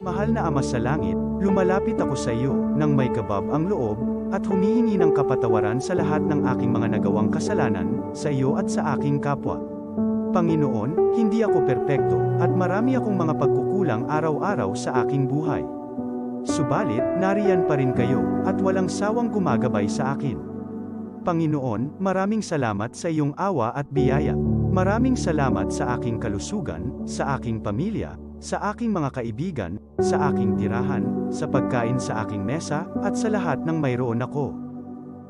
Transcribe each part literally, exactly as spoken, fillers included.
Mahal na Ama sa Langit, lumalapit ako sa iyo nang may kabab ang loob at humihingi ng kapatawaran sa lahat ng aking mga nagawang kasalanan sa iyo at sa aking kapwa. Panginoon, hindi ako perpekto at marami akong mga pagkukulang araw-araw sa aking buhay. Subalit, nariyan pa rin kayo at walang sawang gumagabay sa akin. Panginoon, maraming salamat sa iyong awa at biyaya. Maraming salamat sa aking kalusugan, sa aking pamilya, sa aking mga kaibigan, sa aking tirahan, sa pagkain sa aking mesa, at sa lahat ng mayroon ako.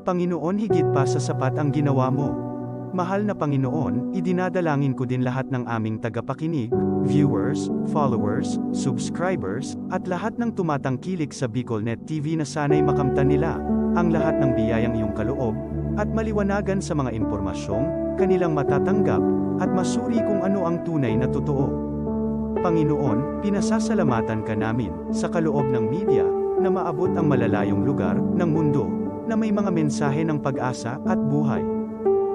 Panginoon, higit pa sa sapat ang ginawa mo. Mahal na Panginoon, idinadalangin ko din lahat ng aming tagapakinig, viewers, followers, subscribers, at lahat ng tumatangkilik sa BicolNet T V na sana'y makamtan nila ang lahat ng biyayang iyong kaloob at maliwanagan sa mga impormasyong kanilang matatanggap at masuri kung ano ang tunay na totoo. Panginoon, pinasasalamatan ka namin sa kaloob ng media na maabot ang malalayong lugar ng mundo na may mga mensahe ng pag-asa at buhay.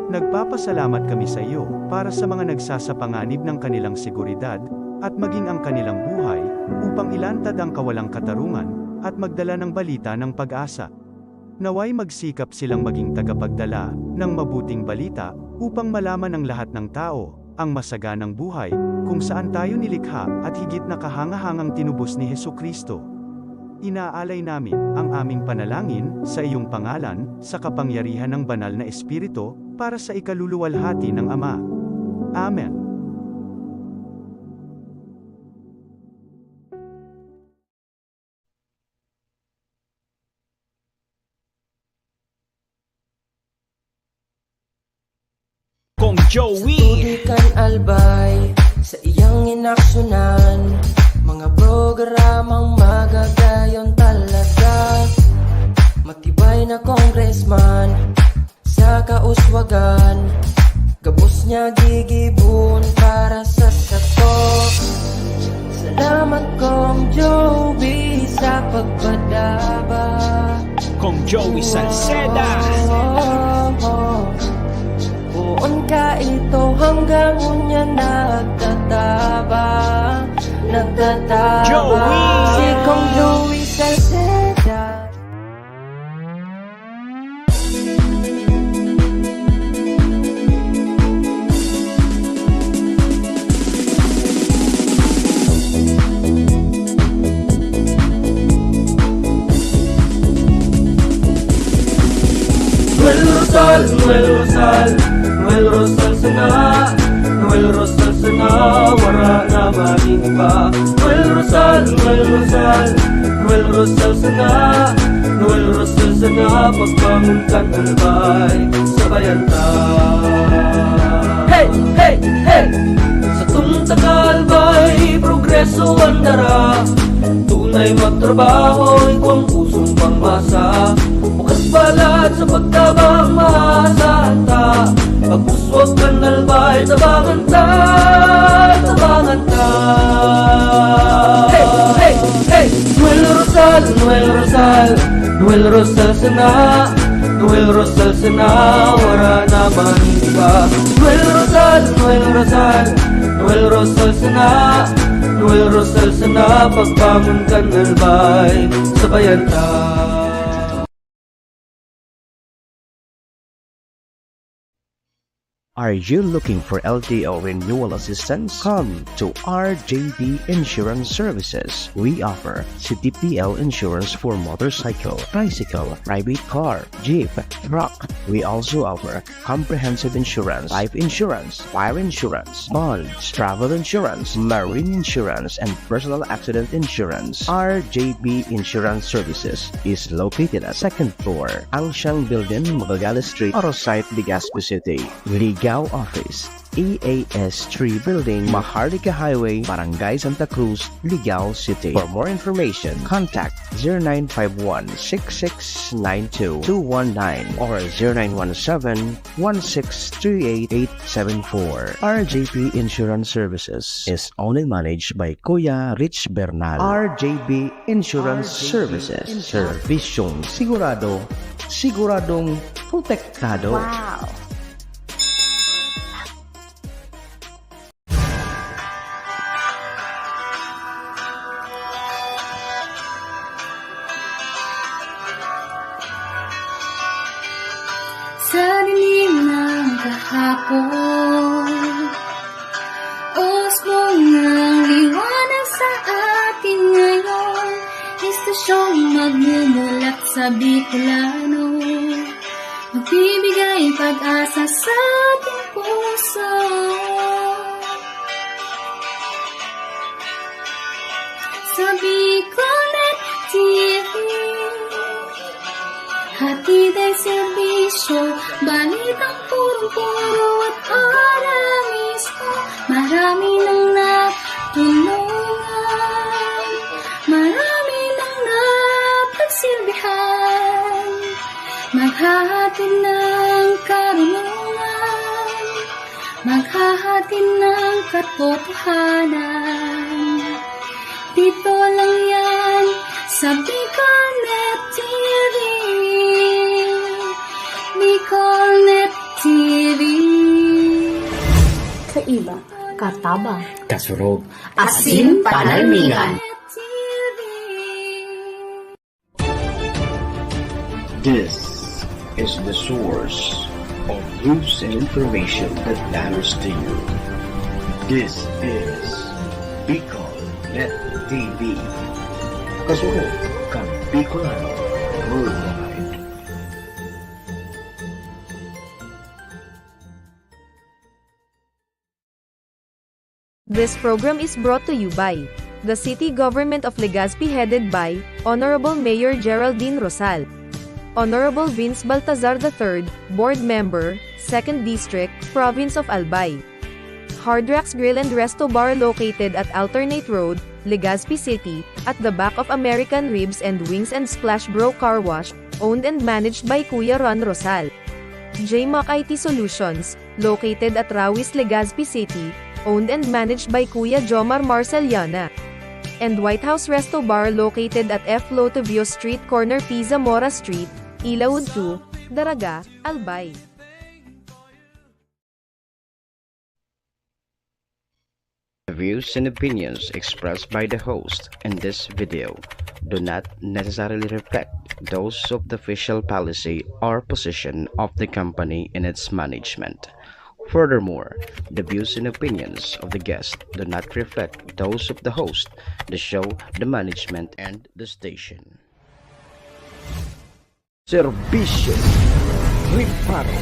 Nagpapasalamat kami sa iyo para sa mga nagsasapanganib ng kanilang seguridad at maging ang kanilang buhay upang ilantad ang kawalang katarungan at magdala ng balita ng pag-asa. Naway magsikap silang maging tagapagdala ng mabuting balita upang malaman ng lahat ng tao ang masaganang buhay kung saan tayo nilikha at higit na kahangahangang tinubos ni Jesu-Cristo. Inaalay namin ang aming panalangin sa iyong pangalan, sa kapangyarihan ng Banal na Espiritu, para sa ikaluluwalhati ng Ama. Amen. Kong Joey. Tubig kan Albay, sa iyang inaksyonan, mga programang magagayon talaga. Matibay na congressman, sa kauswagan, gabos niya gigibon para sa sato. Salamat, Kong Joey, sa pagpadaba. Kong Joey Salceda. Poon ka ito hanggang unya nagtataba, nagtataba. Joey. Si Kong Joey Salceda. Noel Rosal, Noel Rosal, Noel Rosal sana, Noel Rosal sana, wara na magin iba. Noel Rosal, Noel Rosal, Noel Rosal sana, Noel Rosal sana, pagbangon kan Albay, sabayan ta. Hey! Hey! Hey! Satong taga Albay, progreso an dara. Tunay magtrabaho, igwang pusong pangmasa. Bukas balat sa pagtabang, maasahan ta. Pag-uswag kan Albay, tabangan ta, tabangan ta. Hey! Hey! Hey! Noel Rosal, Noel Rosal, Noel Rosal sana, Noel Rosal sana, wara na man iba. Noel Rosal, Noel Rosal, Noel Rosal sana, Noel Rosal sana, pagbangon kan Albay, sabayan ta. Are you looking for L T O renewal assistance? Come to R J B Insurance Services. We offer C T P L insurance for motorcycle, tricycle, private car, jeep, truck. We also offer comprehensive insurance, life insurance, fire insurance, bonds, travel insurance, marine insurance, and personal accident insurance. R J B Insurance Services is located at second floor, Angsiang Building, Magallanes Street, Arosite, Legazpi City. Ligao Office, E A S three Building, Maharlika Highway, Barangay Santa Cruz, Ligao City. For more information, contact zero nine five one, six six nine two, two one nine or zero nine one seven, one six three eight, eight seven four. R J P Insurance Services is owned and managed by Kuya Rich Bernal. R J P Insurance Services. Serbisyong sigurado, siguradong protektado. Wow! Kahapon, usbong ng liwanag sa atin ngayon. Istasyong magmumulat sa Bicolano, magbibigay pag-asa sa ating puso. Sa Bicolnet T V, hatid ang serbisyo, balitang purong-puro at para mismo. Marami nang natulungan, marami nang napagsilbihan, maghahatid ng karunungan, maghahatid ng katotohanan. Dito lang yan sa Bicolnet T V. Bicolnet T V. Kaiba, katabang, kasurog, asin panalmingan. This is the source of news and information that matters to you. This is Bicol Net T V. Kasunod kan Bicolano Worldwide. This program is brought to you by the City Government of Legazpi, headed by Honorable Mayor Geraldine Rosal, Honorable Vince Baltazar the third, Board Member, Second District, Province of Albay. Hard Rocks Grill and Resto Bar, located at Alternate Road, Legazpi City, at the back of American Ribs and Wings and Splash Bro Car Wash, owned and managed by Kuya Ron Rosal. J Mac I T Solutions, located at Rawis, Legazpi City, owned and managed by Kuya Jomar Marceliana. And White House Resto Bar, located at F Lotovio Street, corner P Zamora Street, Ilaud two, Daraga, Albay. The views and opinions expressed by the host in this video do not necessarily reflect those of the official policy or position of the company and its management. Furthermore, the views and opinions of the guest do not reflect those of the host, the show, the management, and the station. Serbisyo, reparo.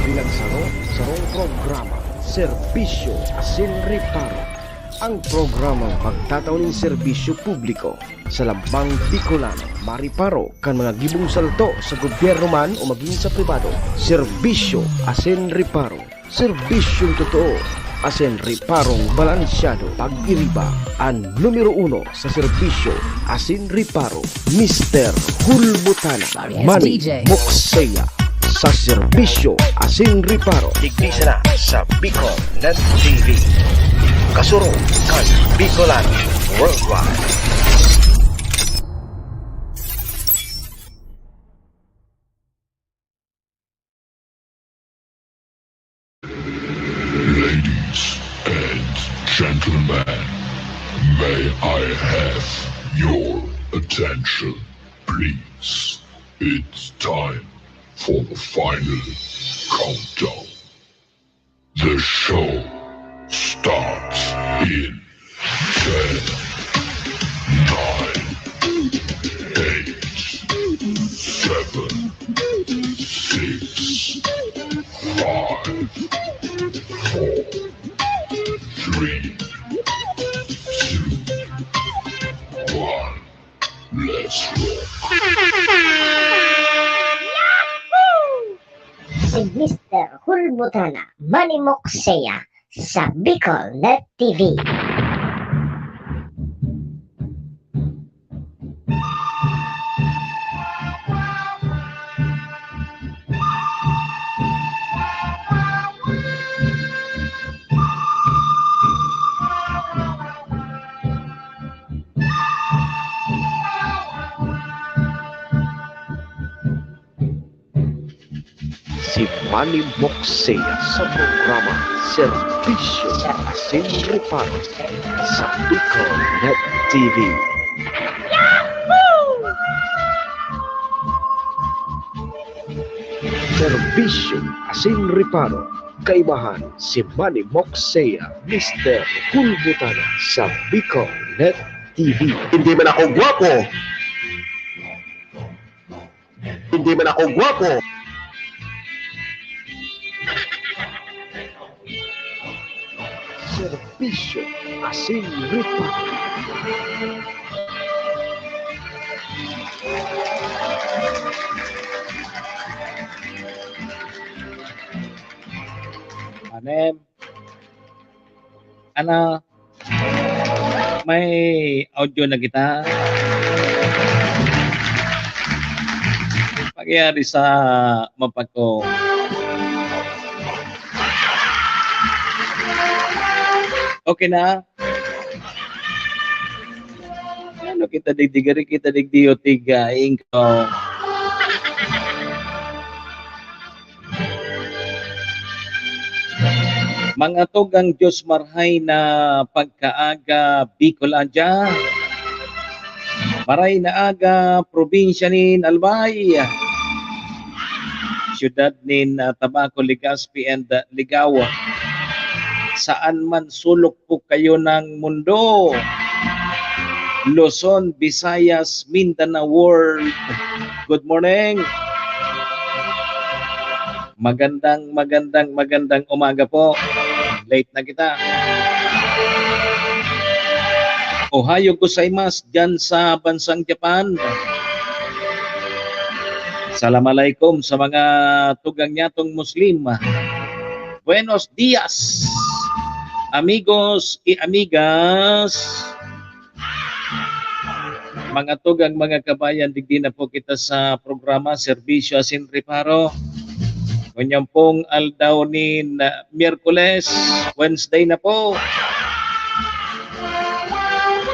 Bilang saro, sarong programa, serbisyo asin reparo. Ang programang magtatao nin serbisyo publiko sa lambang Bicolano, mareparo kan mga gibong salto sa gobyerno man o magin sa pribado. Serbisyo asin reparo. Serbisyong totoo asin reparong balansyado. Pag-iriba, an numero uno sa serbisyo asin reparo, Mister Hulbutana, Manny Mokseya, sa serbisyo asin reparo. Digdi sana sa Bicol Net T V. Kasurog kan Bicolano Worldwide. Ladies and gentlemen, may I have your attention, please? It's time for the final countdown. The show starts in ten, nine, eight, seven, six, five, four, three, two, one. Let's rock. Si Mister Hulbutana, Manny Mokseya, sa Bicol Net T V. Si Manny Mokseya sa programa Serbisyo asin Reparo sa Bicol Net T V. Serbisyo asin reparo, kaibahan si Manny Moxea, Mister Hulbutana sa Bicol Net T V. Hindi man ako gwapo. Hindi man ako gwapo. Serbisyo asin reparo. Amen. Ano? May audio na kita. Pagyari sa mapako. Okay na? Ano kita digdigari, kita digdiyo, tiga, ingko. Mga tugang Diyos, marhay na pagkaaga, Bicolandia. Maray na aga, probinsya nin Albay. Siyudad nin, ah, Tabaco, Legazpi, and, ah, Ligao. Saan man sulok po kayo ng mundo. Luzon, Visayas, Mindanao World. Good morning. Magandang, magandang, magandang umaga po. Late na kita. Ohayo gozaimasu dyan sa bansang Japan. Salam alaikum sa mga tugang nyatong Muslim. Buenos dias, amigos y amigas. Mga tugang, mga kabayan, digdi na po kita sa programa Serbisyo Asin Reparo. Ngunyan pong aldaw nin, ah, Miyerkules, Wednesday na po.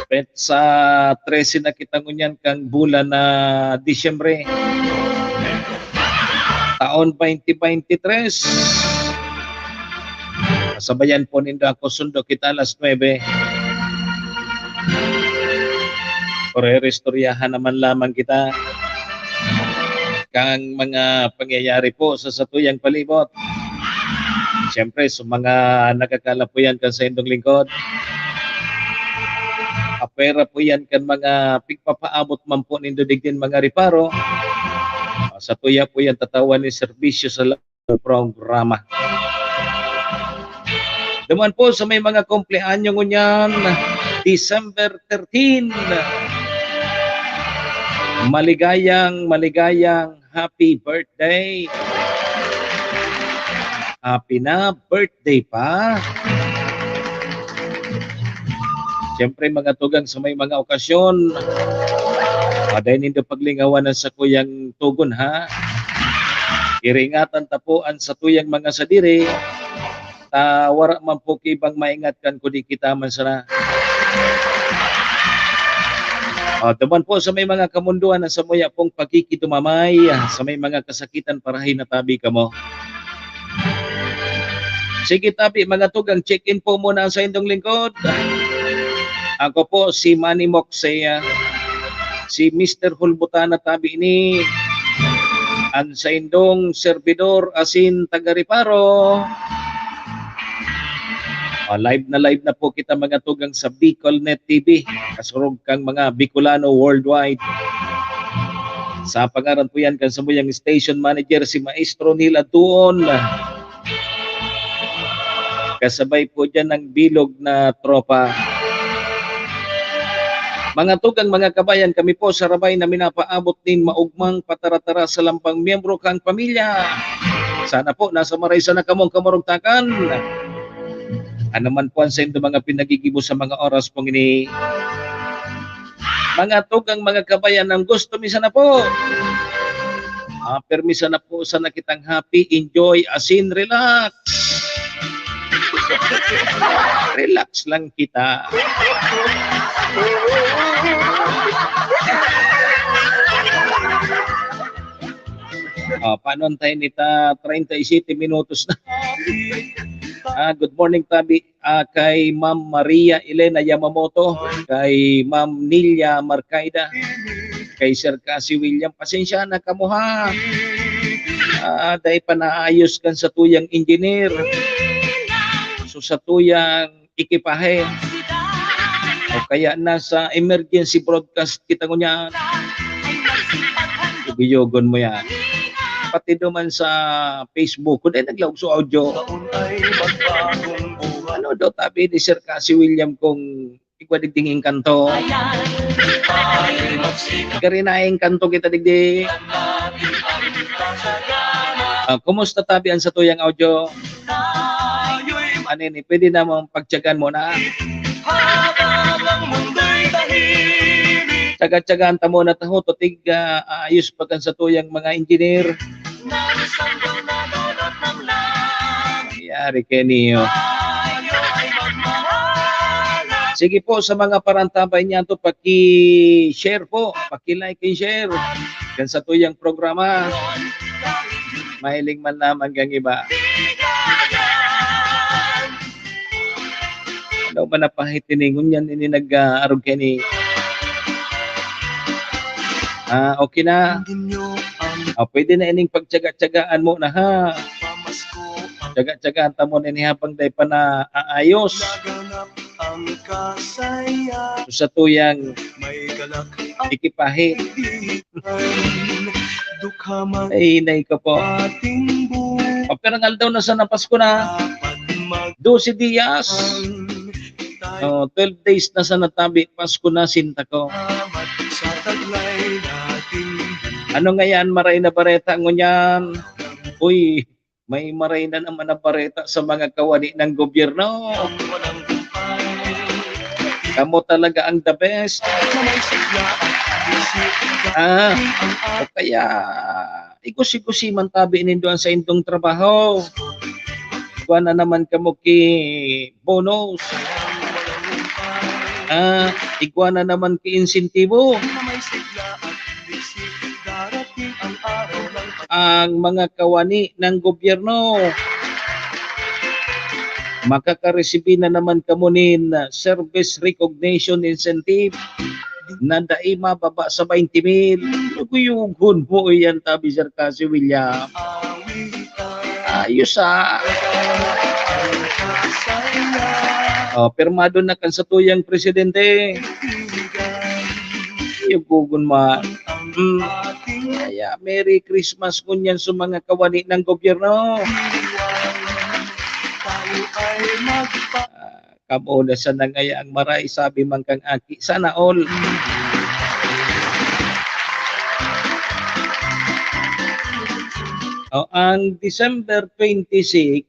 Petsa trese na kita ngunyan kan bulan na Disyembre. Taon twenty twenty-three. Sabayan po nindo ako, sundo kita alas nuebe. Pero iristoryahan naman lamang kita kan mga pangyayari po sa satuyang palibot. Siyempre, sa mga nagkakalapuyan kan saindong lingkod, apwera po yan kan mga pigpapaabot man po nindo digdin mga reparo. Ah, satuya po yan tatawan ni serbisyo sa programa. Duman po sa may mga kumpleanyo ngunyan, December thirteen. Maligayang, maligayang happy birthday. Happy na birthday pa. Siyempre, mga tugang, sa may mga okasyon, ah, dai nindo paglingawan an sakuyang tugon, ha? Iringatan ta po an satuyang mga sadiri, ta wara man po ki ibang maingat kan kudi kita man sana. Ah, duman po sa may mga kamundoan na samuya pong pagkikidumamay, ah, sa may mga kasakitan, parahay na tabi kamo. Sige, tabi, mga tugang, check-in po muna ang saindong lingkod. Ako po si Manny Moxea, si Mister Hulbutana tabi ini, ang saindong serbidor asin taga-reparo. Ah, live na live na po kita, mga tugang, sa Bicol Net T V, kasurog kang mga Bicolano worldwide. Sa pangaran po yan kan samuyang station manager, si Maestro Neil Atuon. Kasabay po dyan ng bilog na tropa. Mga tugang, mga kabayan, kami po sa Rabay na minapaabot nin maugmang pataratara sa lambang miyembro kang pamilya. Sana po nasa maray sana kamong kamurugtakan. Ano man po ang saindo mga pinagigibo sa mga oras pong ini. Mga tugang, mga kabayan, ang gusto mi sana po, ah, permi sana po sana kitang happy, enjoy, asin relax. Relax lang kita. Ah, paano ang time nita? Treinta y siete minutos na. Ah, good morning, tabi. Ah, kay Ma'am Maria Elena Yamamoto, kay Ma'am Nilia Marcaida, kay Sir Cassie William. Pasensya na kamo, ha? ah, dai pa naayos kan satuyang engineer. So, satuyang ekipahe. O kaya nasa emergency broadcast kita ngunyan. Yugi-yugon mo yan. Pati duman sa Facebook, kun dai naglaog sa audio. Ano daw tabi ni Sir Cassie William kung igwa digding engkanto? Karinaeng kanto kita digdi. Ah, kumusta tabi ang satuyang audio? Ano ini? Pwede namang pagtyagan mo na. Tyaga-tyagaan ta muna ta ho, tutig, ah, aayos pa kan satuyang mga engineer. Yari kayo niyo. Sige po, sa mga parantabay niyan to, paki-share po, paki-like and share. Kan satuyang programa. Mahiling man lamang kang iba. Ano ba na pahitiningon yan? Ini nag-aarog kayo ni, ah, okay na. Ah, pwede na ining pagtyaga-tyagaan mo na, ha? Tyaga-tyagaan ta mo na ini habang dai pa na aayos. Sa tuyang ekipahe. Ay, nay ko po. O, pero ang aldaw na sana, Pasko na. Dose dias. Oh, twelve days na sana tabi, Pasko na, sinta ko. Ano ngayan, maray na bareta ngunyan? Uy, may maray na naman na bareta sa mga kawani ng gobyerno. Kamo talaga ang the best. Ah, o kaya, igusi-gusi man tabi nindo ang saindong trabaho. Igwa na naman kamo ki bonus. Ah, igwa na naman ki insentibo. Ang mga kawani ng gobyerno. Makakaresibi na naman kamo nin, ah, service recognition incentive na dai mababa sa twenty mil. Luguyugon mo iyan, tabi, Sir Cassie William. Ayos, ah. Oh, pirmado na kan satuyang presidente. Yugogon man. Hmm. Kaya Merry Christmas ngunyan sa mga kawani ng gobyerno. Ah, kamo na sana ngaya ang maray, sabi man kang aki. Sana all. O, ang December twenty-six,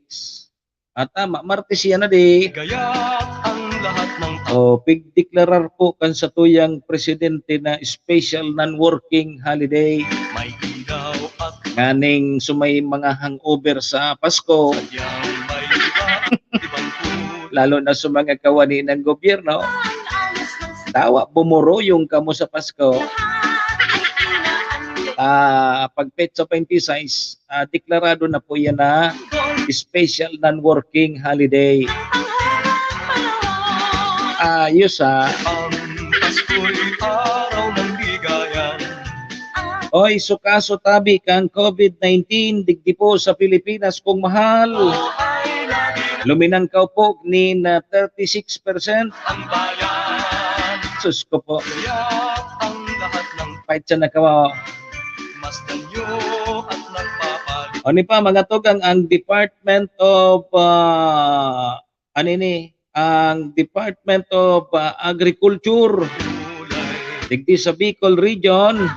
ah, tama, Martes yan na di. Gayat ang lahat ng tao. O, pigdeklarar po kan satuyang presidente na special non-working holiday. May ilaw at Nganing sumay mga hangover sa Pasko. Sadyang may iba, ibang kulay. Lalo na sa mga kawani ng gobyerno. Dawa, bumuruyong kamo sa Pasko. Ah, pag petsa twenty-six, ah, deklarado na po yan na special non-working holiday. Ayos, ah. Ang Pasko'y araw ng ligayan. Oy, sukaso tabi kang covid nineteen, digdi po sa Pilipinas, kong mahal. Luminangkaw po nin, ah, thirty-six percent. Ang bayan. Sus ko po. Kaya ang lahat ng Pait siya nagkawa. Masdan nyo at nagpapalit. O ni pa, mga tugang, ang Department of, ah, ano ini? Ang Department of, ah, Agriculture. Digdi sa Bicol Region,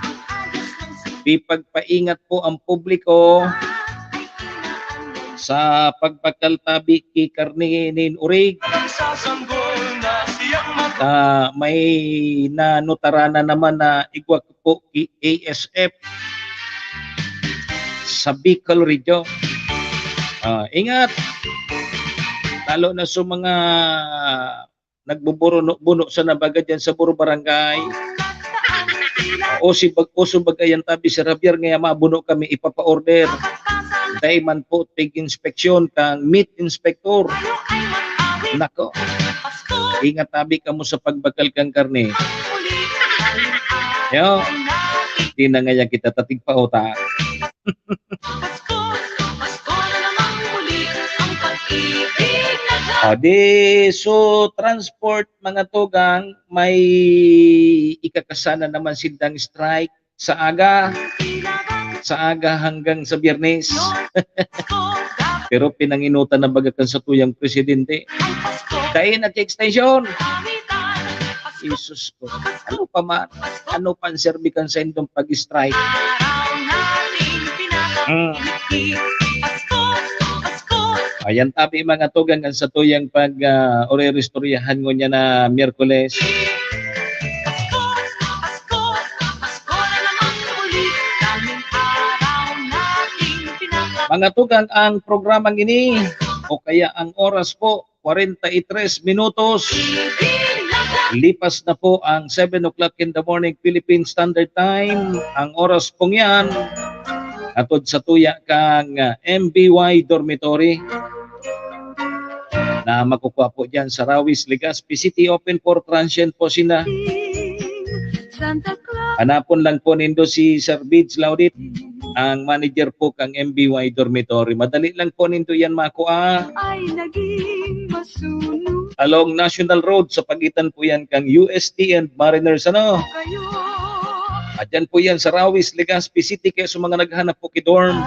ipagpaingat po ang publiko sa pagbakal tabi ki karne nin urig. Nagsasanggol na siyang mag- Ah, may nanutaranan naman na igwa po ki A S F sa Bicol Region. Ah, ingat! Lalo na sa mga nagbuburuno-buno sa nabaga dyan sa Buro Barangay. Uso bag-, uso bagay ang tabi, Sir Javier, ngaya mabuno kami ipapa-order. Dai man po tig-inspeksyon kang meat inspector. Nako, ingat tabi kamo sa pagbakal kang karne. Yo, di na ngaya kita tatigpaota. O di, so transport, mga tugang, may ikakasana naman sindang strike sa aga, sa aga hanggang sa Biyernes. Pero pinanginutan na baga kan satuyang presidente. Dai nag-extension. Jesus ko. Ano pa man? Ano pa ang serbi kan sa indong pag-strike? Mm. Ayan tabi, mga tugang, ang satuyang pag, ah, ori-, istoryahan ngunyan na Miyerkules. Mga tugang, ang programang ini, o kaya ang oras po, kwarenta y tres minutos. Lipas na po ang seven o'clock in the morning, Philippine Standard Time. Ang oras pong yan, atod sa tuya kang, ah, M B Y Dormitory. Na makukuha po dyan sa Rawis, Legazpi City. Open for transient po sila. Hanapon lang po nindo si Sir Bids Laudit, ang manager po kang M B Y Dormitory. Madali lang po nindo yan makua. Ay, naging masunod. Along National Road, sa pagitan po yan kang U S T and Mariners, ano? Kayo. At yan po yan sa Rawis, Legazpi City. Kaya sa mga naghanap po ki dorm,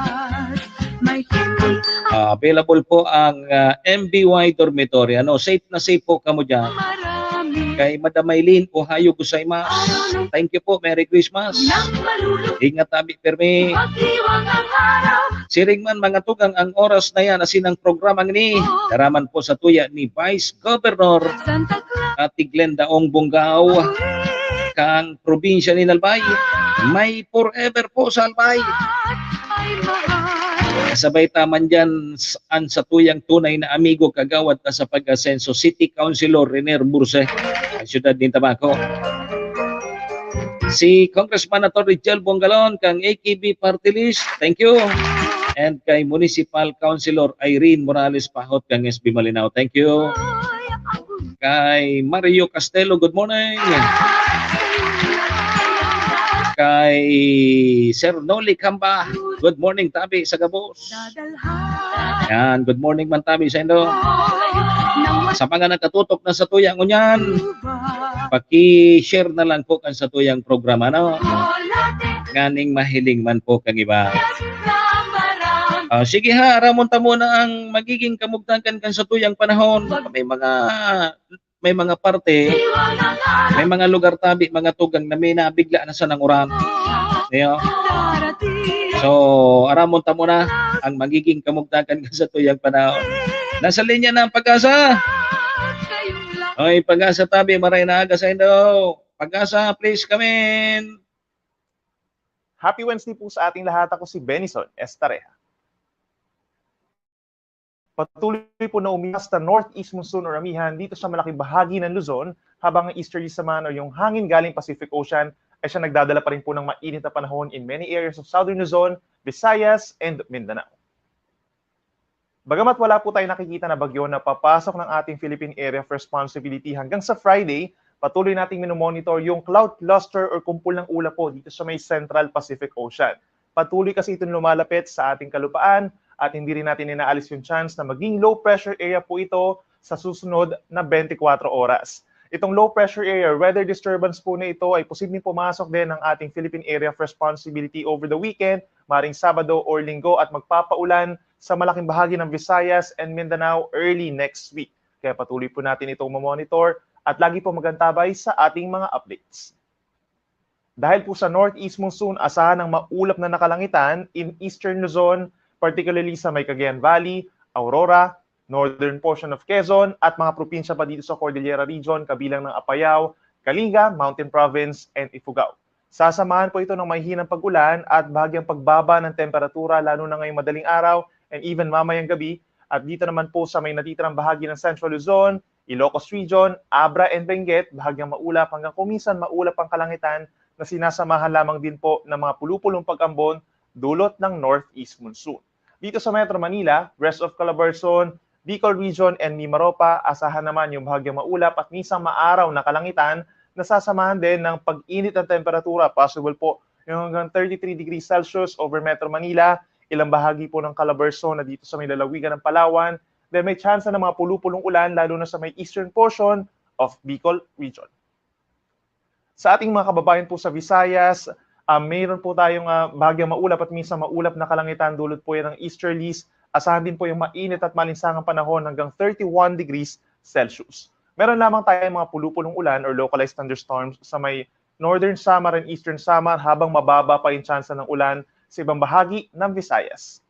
may hindi. Ah, available po ang, ah, M B Y Dormitory. Ano, safe na safe po kamo dyan. Marami. Kay Madam Maylene, Ohayou gozaimasu. Thank you po. Merry Christmas. Nang malulog. Ingat tabi, permi. Pagdiwang ang araw. Siring man, mga tugang, ang oras na yan, asin ang programang ini, daraman po sa tuya ni Vice Governor Santa Claus. Ate Glenda Ong Bongao, kang probinsya ni Albay. May forever po sa Albay. Ay, mahal. Sabay taman dyan s-, ang satuyang tunay na amigo, kagawad na sa pag-asenso, City Councilor Renier Burse, ang siyudad nin Tabaco. Si Congressman Attorney Jel Bongalon, kang A K B Party List, thank you. And kay Municipal Councilor Irene Morales Pahot, kang S B Malinao, thank you. Kay Mario Castelo, good morning. Kay Sir Noli Camba, good morning tabi sa gabos. Yan, good morning man tabi sa indo. Sa mga nakatutok na sa tuya ngunyan, paki-share na lang po kan sa tuyang programa, no? Nganing mahiling man po kang iba. Ah, sige ha, aramon ta muna ang magiging kamugtakan kan sa tuyang panahon. May mga, may mga parte, may mga lugar tabi, mga tugang na may nabigla na sa nanguran. Iyo. So, aramon ta muna ang magiging kamugtakan kan sa tuyang panahon. Nasa linya na ang Pag-asa. Oy, Pag-asa tabi, maray na aga sa indo. Pag-asa, please come in. Happy Wednesday po sa ating lahat. Ako si Benison Estareja. Patuloy po na umiwas na northeast monsoon or amihan dito sa malaking bahagi ng Luzon, habang ang easterlies naman o yung hangin galing Pacific Ocean ay siya nagdadala pa rin po ng mainit na panahon in many areas of southern Luzon, Visayas, and Mindanao. Bagamat wala po tayong nakikita na bagyo na papasok ng ating Philippine Area of Responsibility hanggang sa Friday, patuloy nating minomonitor yung cloud cluster or kumpol ng ulap po dito sa may Central Pacific Ocean. Patuloy kasi itong lumalapit sa ating kalupaan at hindi rin natin inaalis yung chance na maging low pressure area po ito sa susunod na twenty-four oras. Itong low pressure area, weather disturbance po na ito ay posibleng pumasok din ng ating Philippine Area of Responsibility over the weekend, maring Sabado or Linggo, at magpapaulan sa malaking bahagi ng Visayas and Mindanao early next week. Kaya patuloy po natin itong mamonitor at lagi po magantabay sa ating mga updates. Dahil po sa northeast monsoon, asahan ang maulap na nakalangitan in eastern Luzon, particularly sa may Cagayan Valley, Aurora, northern portion of Quezon, at mga probinsya pa dito sa Cordillera Region, kabilang ng Apayao, Kalinga, Mountain Province, and Ifugao. Sasamahan po ito ng mahihinang pag-ulan at bahagyang pagbaba ng temperatura, lalo na ngayong madaling araw and even mamayang gabi. At dito naman po sa may natitirang bahagi ng Central Luzon, Ilocos Region, Abra and Benguet, bahagyang maulap hanggang kuminsan maulap ang kalangitan na sinasamahan lamang din po ng mga pulupulong pag-ambon dulot ng northeast monsoon. Dito sa Metro Manila, rest of Calabarzon, Bicol Region and Mimaropa, asahan naman yung bahagyang maulap at minsang maaraw na kalangitan na sasamahan din ng pag-init ng temperatura. Possible po yung hanggang thirty-three degrees Celsius over Metro Manila, ilang bahagi po ng Calabarzon na dito sa may lalawigan ng Palawan, Then may tsansa ng mga pulupulong ulan, lalo na sa may eastern portion of Bicol Region. Sa ating mga kababayan po sa Visayas, ah, mayroon po tayong, ah, bahagyang maulap at minsan maulap na kalangitan, dulot po yan ng easterlies. Asahan din po yung mainit at malinsangang panahon hanggang thirty-one degrees Celsius. Meron lamang tayong mga pulupulong ulan or localized thunderstorms sa may Northern Samar and Eastern Samar, habang mababa pa yung tsansa ng ulan sa ibang bahagi ng Visayas.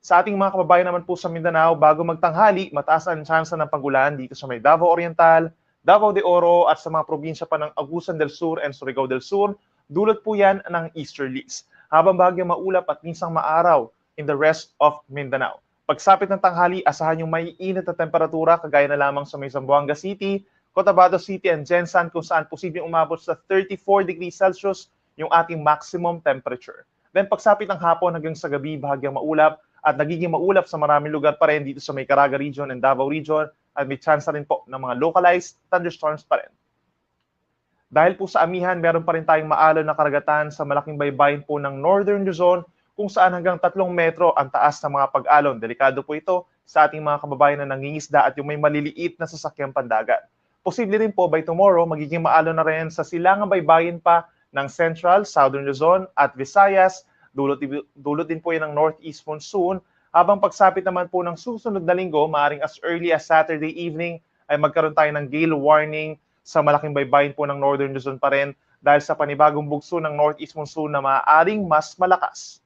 Sa ating mga kababayan naman po sa Mindanao, bago magtanghali, mataas ang tsansa ng pag-ulan dito sa may Davao Oriental, Davao de Oro at sa mga probinsya pa ng Agusan del Sur and Surigao del Sur, dulot po yan ng easterlies. Habang bahagyang maulap at minsang maaraw in the rest of Mindanao. Pagsapit ng tanghali, asahan yung maiinit na temperatura kagaya na lamang sa may Zamboanga City, Cotabato City and Gensan, kung saan posibleng umabot sa thirty-four degrees Celsius yung ating maximum temperature. Then pagsapit ng hapon hanggang sa gabi, bahagyang maulap at nagiging maulap sa maraming lugar pa rin dito sa may Caraga Region and Davao Region, at may tsansa rin po ng mga localized thunderstorms pa rin. Dahil po sa amihan, meron pa rin tayong maalon na karagatan sa malaking baybayin po ng Northern Luzon, kung saan hanggang tatlong metro ang taas ng mga pag-alon. Delikado po ito sa ating mga kababayan na nangingisda at yung may maliliit na sasakyang pandagat. Posible rin po by tomorrow, magiging maalon na rin sa silangang baybayin pa ng Central, Southern Luzon at Visayas. Dulot, dulot din po yan ng northeast monsoon, habang pagsapit naman po ng susunod na linggo, maaring as early as Saturday evening, ay magkaroon tayo ng gale warning sa malaking baybayin po ng Northern Luzon pa rin dahil sa panibagong bugso ng northeast monsoon na maaaring mas malakas.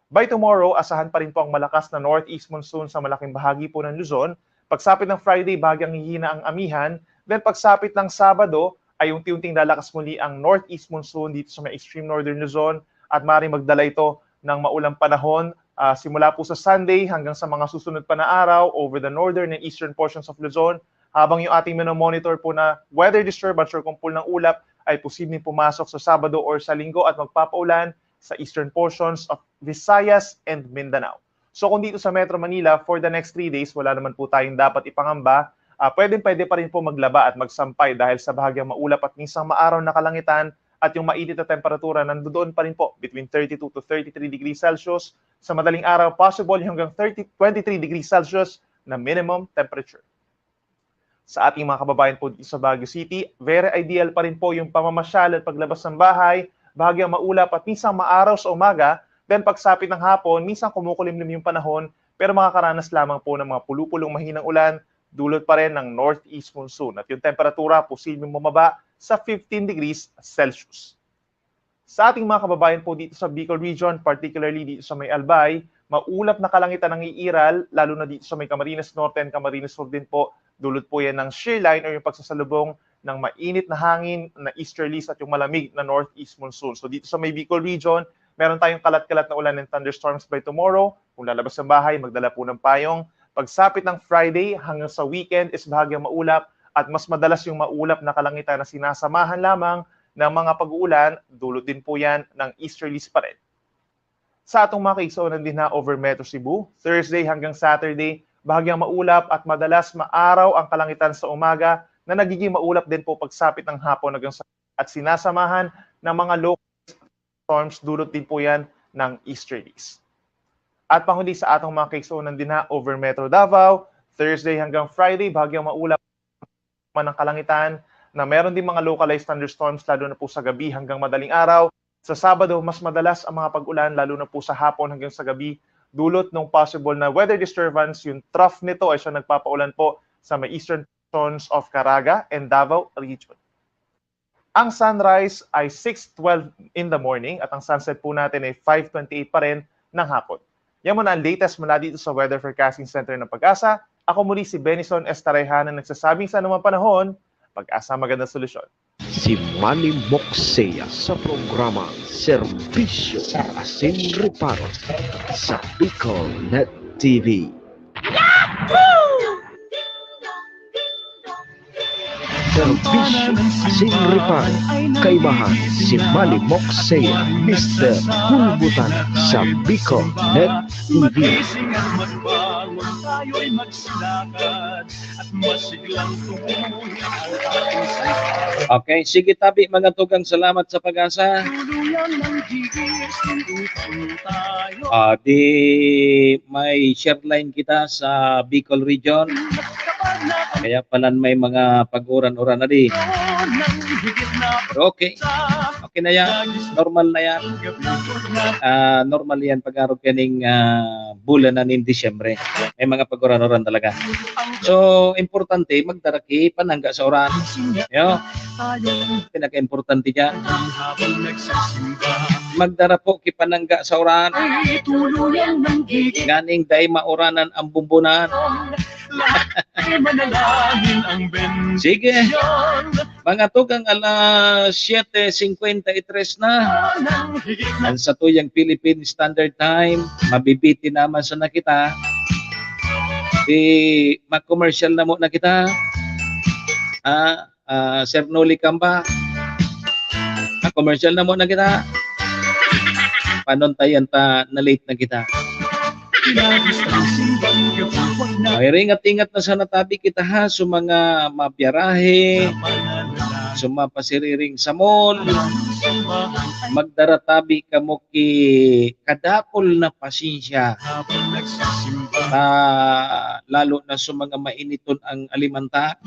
By tomorrow, asahan pa rin po ang malakas na northeast monsoon sa malaking bahagi po ng Luzon. Pagsapit ng Friday, bahagyang hihina ang amihan. Then pagsapit ng Sabado, ay unti-unting lalakas muli ang northeast monsoon dito sa may extreme northern Luzon at maaaring magdala ito ng maulang panahon, ah, simula po sa Sunday hanggang sa mga susunod pa na araw over the northern and eastern portions of Luzon, habang yung ating minomonitor po na weather disturbance or kumpol ng ulap ay posibleng pumasok sa Sabado or sa Linggo at magpapaulan sa eastern portions of Visayas and Mindanao. So kung dito sa Metro Manila, for the next three days, wala naman po tayong dapat ipangamba. Ah, pwedeng-pwede pa rin po maglaba at magsampay dahil sa bahagyang maulap at minsang maaraw na kalangitan, at yung mainit na temperatura nandoon pa rin po between thirty-two to thirty-three degrees Celsius. Sa madaling araw, possible yung hanggang thirty, twenty-three degrees Celsius na minimum temperature. Sa ating mga kababayan po dito sa Baguio City, very ideal pa rin po yung pamamasyal at paglabas ng bahay, bahagyang maulap at minsang maaraw sa umaga, then pagsapit ng hapon, minsang kumukulimlim yung panahon, pero makakaranas lamang po ng mga pulupulong mahinang ulan, dulot pa rin ng northeast monsoon. At yung temperatura posibleng bumaba sa fifteen degrees Celsius. Sa ating mga kababayan po dito sa Bicol Region, particularly dito sa may Albay, maulap na kalangitan ang iiral, lalo na dito sa may Camarines Norte and Camarines Sur din po. Dulot po yan ng shear line or yung pagsasalubong ng mainit na hangin na easterlies at yung malamig na northeast monsoon. So dito sa may Bicol Region, meron tayong kalat-kalat na ulan and thunderstorms by tomorrow. Kung lalabas ng bahay, magdala po ng payong. Pagsapit ng Friday hanggang sa weekend is bahagyang maulap at mas madalas yung maulap na kalangitan na sinasamahan lamang ng mga pag-uulan, dulot din po yan ng easterlies pa rin. Sa atong mga kaigsuonan din ha, over Metro Cebu, Thursday hanggang Saturday, bahagyang maulap at madalas maaraw ang kalangitan sa umaga na nagiging maulap din po pagsapit ng hapon hanggang sa, at sinasamahan ng mga local storms, dulot din po yan ng easterlies. At panghuli sa atong mga kaigsuonan din ha, over Metro Davao, Thursday hanggang Friday, bahagyang maulap man ang kalangitan na meron din mga localized thunderstorms, lalo na po sa gabi hanggang madaling araw. Sa Sabado, mas madalas ang mga pag-ulan, lalo na po sa hapon hanggang sa gabi, dulot ng possible na weather disturbance. Yung trough nito ay siya nagpapaulan po sa may eastern portions of Caraga and Davao Region. Ang sunrise ay six twelve in the morning at ang sunset po natin ay five twenty-eight pa rin ng hapon. Yan muna ang latest mula dito sa Weather Forecasting Center ng Pag-asa. Ako muli si Benison Estarehan na nagsasabing sa anumang panahon, Pag-asa, magandang solusyon. Si Manny Moxea sa programa Serbisyo Asin Reparo sa Bicol Net T V. Serbisyo Asin Reparo, kaibahan si Manny Moxea, Mister Bulbutan sa Bicol Net T V. Tayo'y magsilakad at masiglang tumuhin ang ating salita. Okay, sige tabi, mga tugang, salamat sa pag-asa. Tuluyan ng gigising upang tayo. Ah, di may share line kita sa Bicol region. Kaya palan may mga pag-uran-uran na di. Pero okay. Okay na yan. Normal na yan. Ah, normal yan pag-arog kaning, ah, bulan na nin Disyembre. May mga pag-uran-uran talaga. So, importante, magdara ki panangga sa uran. Yo. Pinaka-importante dyan. Magdara po ki panangga sa uran. Nganing dai mauranan ang bumbunan. Sige. Mga tugang, alas siyete singkwenta y tres na. Ang satuyang Philippine Standard Time, mabibitin naman sana kita. Di, mag-commercial na muna kita. Ah, ah, Sir Noli Camba. Mag-commercial na muna kita. Panontayan ta, na-late na kita. Ay, ringat-ingat na sana tabi kita, ha, sa mga mabiyarahe, sa mga pasiriring sa mall. Magdara tabi kamo ki kadakul na pasensya. Ah, lalo na sa mga mainiton ang alimanta,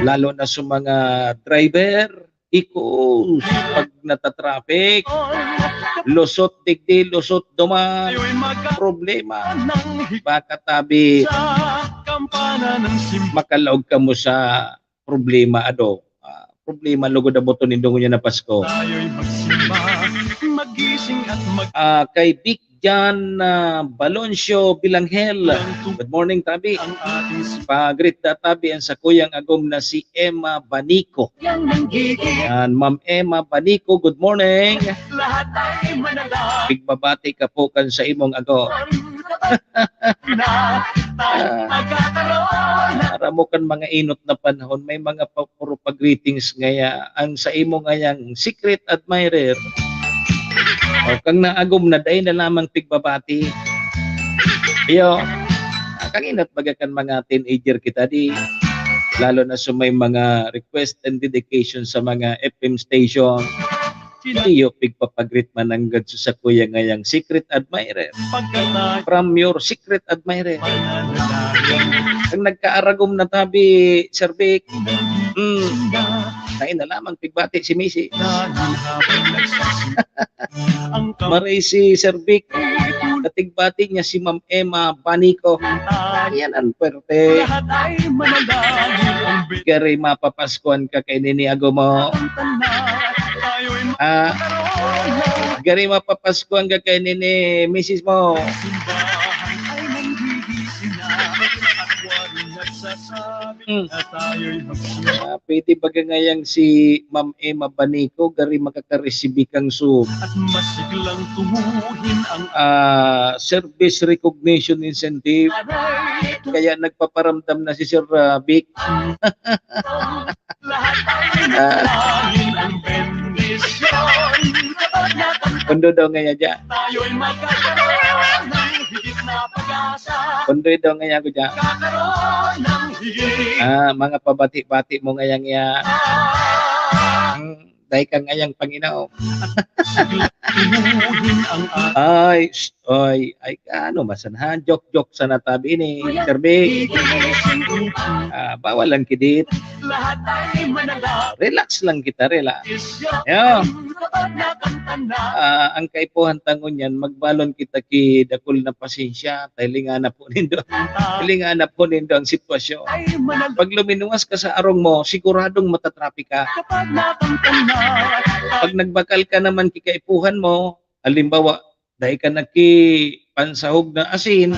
lalo na sa mga driver, ikus, pag natatraffic, lusot digdi, lusot duman, problema. Baka tabi, makalaog kamo sa problema, ado. Ah, problema lugod na buto nindo ngunyan na Pasko. Ah, kay Vic Jan, ah, Baloncio Bilanghel. Good morning, tabi. Pa-greet da tabi ang sakuyang agom na si Emma Banico. Yan, Ma'am Emma Banico, good morning. Pigbabati ka po kan sa imong agom. Aram mo kan mga inot na panahon, may mga pa-, puro pa-greetings ngaya. Ang sa imo ngayang secret admirer, o kang naagom na, dai na lamang pigbabati. Iyo, ah, kang inot baga kan mga teenager kita di, lalo na sa may mga request and dedication sa mga F M station. Iyo, pigpapagreet man nanggad sa sakuya ngayang secret admirer. From your secret admirer. Ang nagkaaragom na tabi, Sir Vic. Mm. Dai na lamang pigbati si Misi. Maray si Sir Vic, katigbati niya si Ma'am Emma Banico. Yan ang pwerte. Gari mapapaskuhan ka kay nini ago mo. Ah, gari mapapaskuhan ka kay nini misis mo. Hmm. Ah, pwede baga ngayang si Ma'am Emma Banico, gari makakaresibi kang su-, ah, service recognition incentive. Kaya nagpaparamdam na si Sir, ah, Vic. Ah. Kundo daw ngaya dyan. Kundo daw ngaya ko dyan. Ah, mga pabati-bati mo ngayang ya. Hmm, dai ka ngayang Panginoon. Ay, shh, oy, ay, ano, masan, ha? Joke-joke sana tabi ini, Sir Vic. Ah, bawal lang kidit. Relax lang kita, relax. Yo. Ah, ang kaipuhan ta ngunyan, magbalon kita ki dakul na pasensya, ta hilinga na po nindo. Hilinga na po nindo ang sitwasyon. Pag luminuwas ka sa arong mo, siguradong matatrapik ka. Pag nagbakal ka naman ki kaipuhan mo, halimbawa, dai ka nagkipansahog na asin,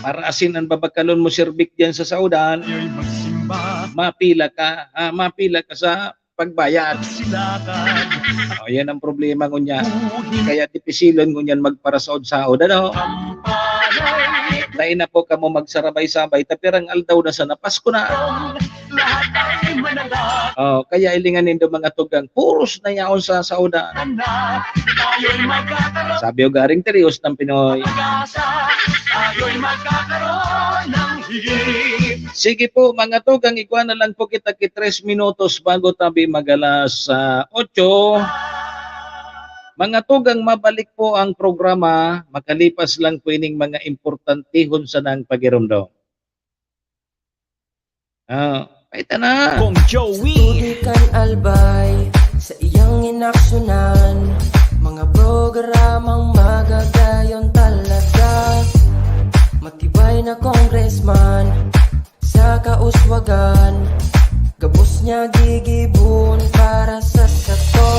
para asin ang babakalon mo, Sir Vic, diyan sa saudan, mapila ka, ah, mapila ka sa pagbayad. O, yan ang problema ngunya. Kaya dipisilon ngunyan magparasaod-saod, ano? Dai na po kamo magsarabay-sabay, ta pirang aldaw na sana, Pasko na. Oh, kaya hilingan nindo, mga tugang, puros na yaon sa saodan. Sabi o garing, tiriyos ng Pinoy. Sige po, mga tugang, igwa na lang po kita ki tres minutos bago tabi mag-alas, ah, otso. Mga tugang, mabalik po ang programa, makalipas lang po ining mga importantihon sanang pagirumdom. Ah, ay, tana. Kong Joey. Sa tubig kan Albay, sa iyang inaksyonan, mga programang magagayon talaga. Matibay na congressman, sa kauswagan, gabos niya gigibon para sa sato.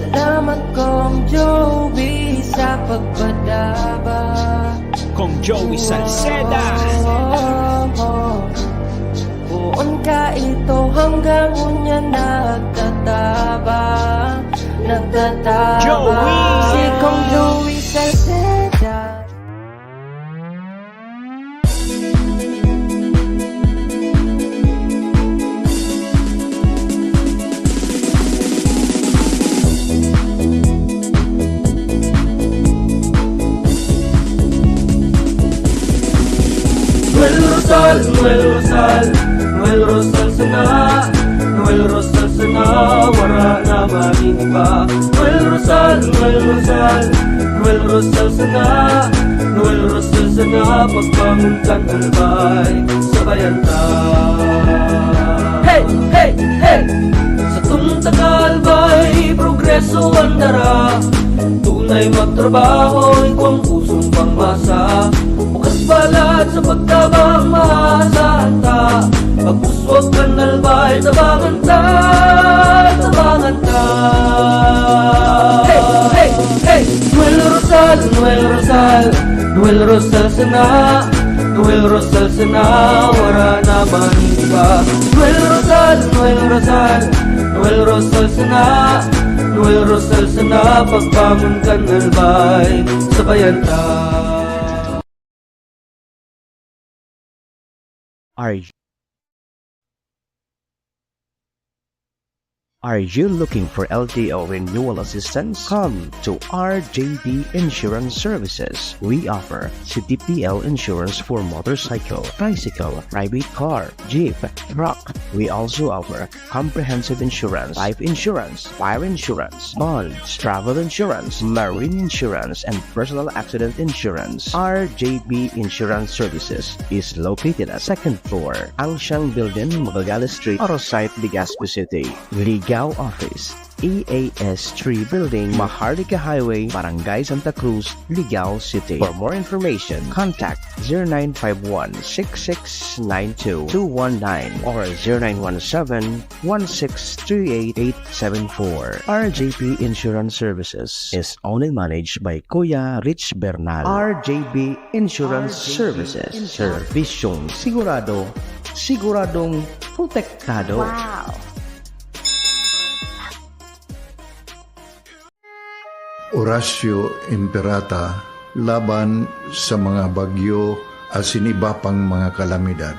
Salamat, Kong Joey, sa pagpadaba. Kong Joey Salceda. Poon ka ito hanggang unya nagtataba, nagtataba. Joey! Si Kong Joey Salceda. Noel Rosal, Noel Rosal, Noel Rosal sana, Noel Rosal sana, wara na man iba. Noel Rosal, Noel Rosal, Noel Rosal sana, Noel Rosal sana, pagbangon kan Albay, sabayan ta. Hey, hey, hey! Satong taga-Albay, progreso an dara. Tunay magtrabaho, igwang pusong pangmasa. Bukas palad sa pagtabang, maasahan ta. Pag-uswag kan Albay, tabangan ta, tabangan ta. Hey, hey, hey! Noel Rosal, Noel Rosal, Noel Rosal sana, Noel Rosal sana, wara na man iba. Noel Rosal, Noel Rosal, Noel Rosal sana, Noel Rosal sana, pagbangon kan Albay, sabayan ta. Are you, are you looking for L T O renewal assistance? Come to R J B Insurance Services. We offer C D P L insurance for motorcycle, tricycle, private car, jeep, truck. We also offer comprehensive insurance, life insurance, fire insurance, bonds, travel insurance, marine insurance, and personal accident insurance. R J B Insurance Services is located at second floor, Angshang Building, Magallanes Street, Arosite, Legazpi City. Ligao Office, E A S three Building, Maharlika Highway, Barangay Santa Cruz, Ligao City. For more information, contact zero nine five one, six six nine two, two one nine or zero nine one seven, one six three eight, eight seven four. R J P Insurance Services is owned and managed by Kuya Rich Bernal. R J P Insurance Services. Serbisyong sigurado, siguradong protektado. Wow! Horacio Imperata laban sa mga bagyo asin iba pang mga kalamidad.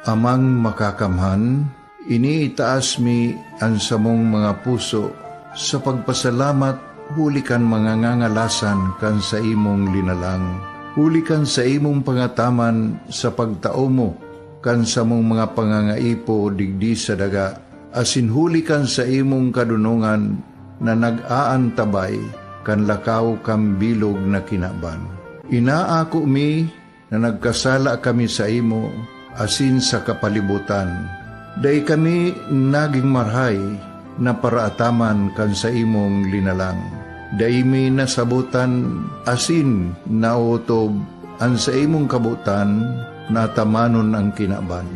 Amang Makakamhan, iniitaas mi an samong mga puso sa pagpasalamat huli kan mga ngangalasan kan saimong linalang, huli kan saimong pangataman sa pagtao mo kan samong mga pangangaipo digdi sa daga, asin huli kan saimong kadonongan na nag-aantabay kan lakaw kan bilog na kinaban. Inaako mi na nagkasala kami saimo asin sa kapalibotan. Dai kami nagin marahay na paraataman kan saimong linalang. Dai mi nasabotan asin naotob an saimong kabotan na atamanon an kinaban.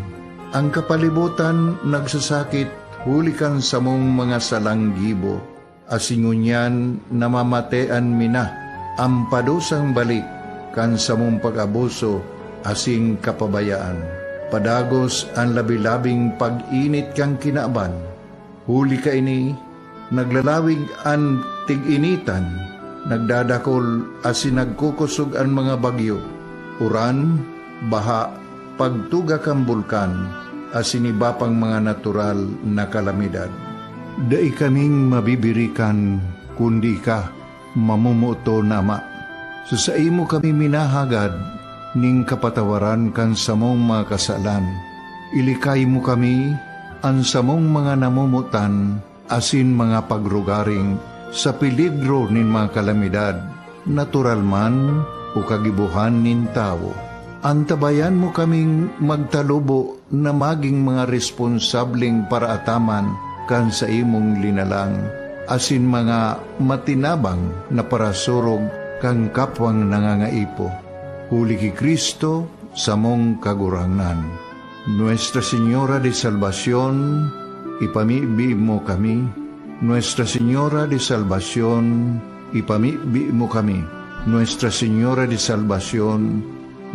An kapalibotan nagsasakit huli kan samong mga salang gibo, asin ngunyan namamatean mi na an padusang balik kan samong pag-abuso asin kapabayaan. Padagos an labi-labing pag-init kan kinaban. Huli kaini, naglalawig an tig-initan, nagdadakol asin nagkukosog an mga bagyo, uran, baha, pagtuga kan bulkan, asin iba pang mga natural na kalamidad. Dai kaming mabibirikan, kundi ika, mamomoton na Ama. Sa saimo kami minahagad ning kapatawaran kan samong mga kasalan. Ilikay mo kami, an samong mga namomotan, asin mga pagrugaring sa peligro nin mga kalamidad, natural man o kagibohan nin tawo. Antabayan mo kaming magtalubo na magin mga responsableng paraataman kan saimong linalang, asin mga matinabang na parasurog kan kapwang nangangaipo. Huli ki Cristo, samong Kagurangnan. Nuestra Señora de Salvacion, ipamibi mo kami. Nuestra Señora de Salvacion, ipamibi mo kami. Nuestra Señora de Salvacion,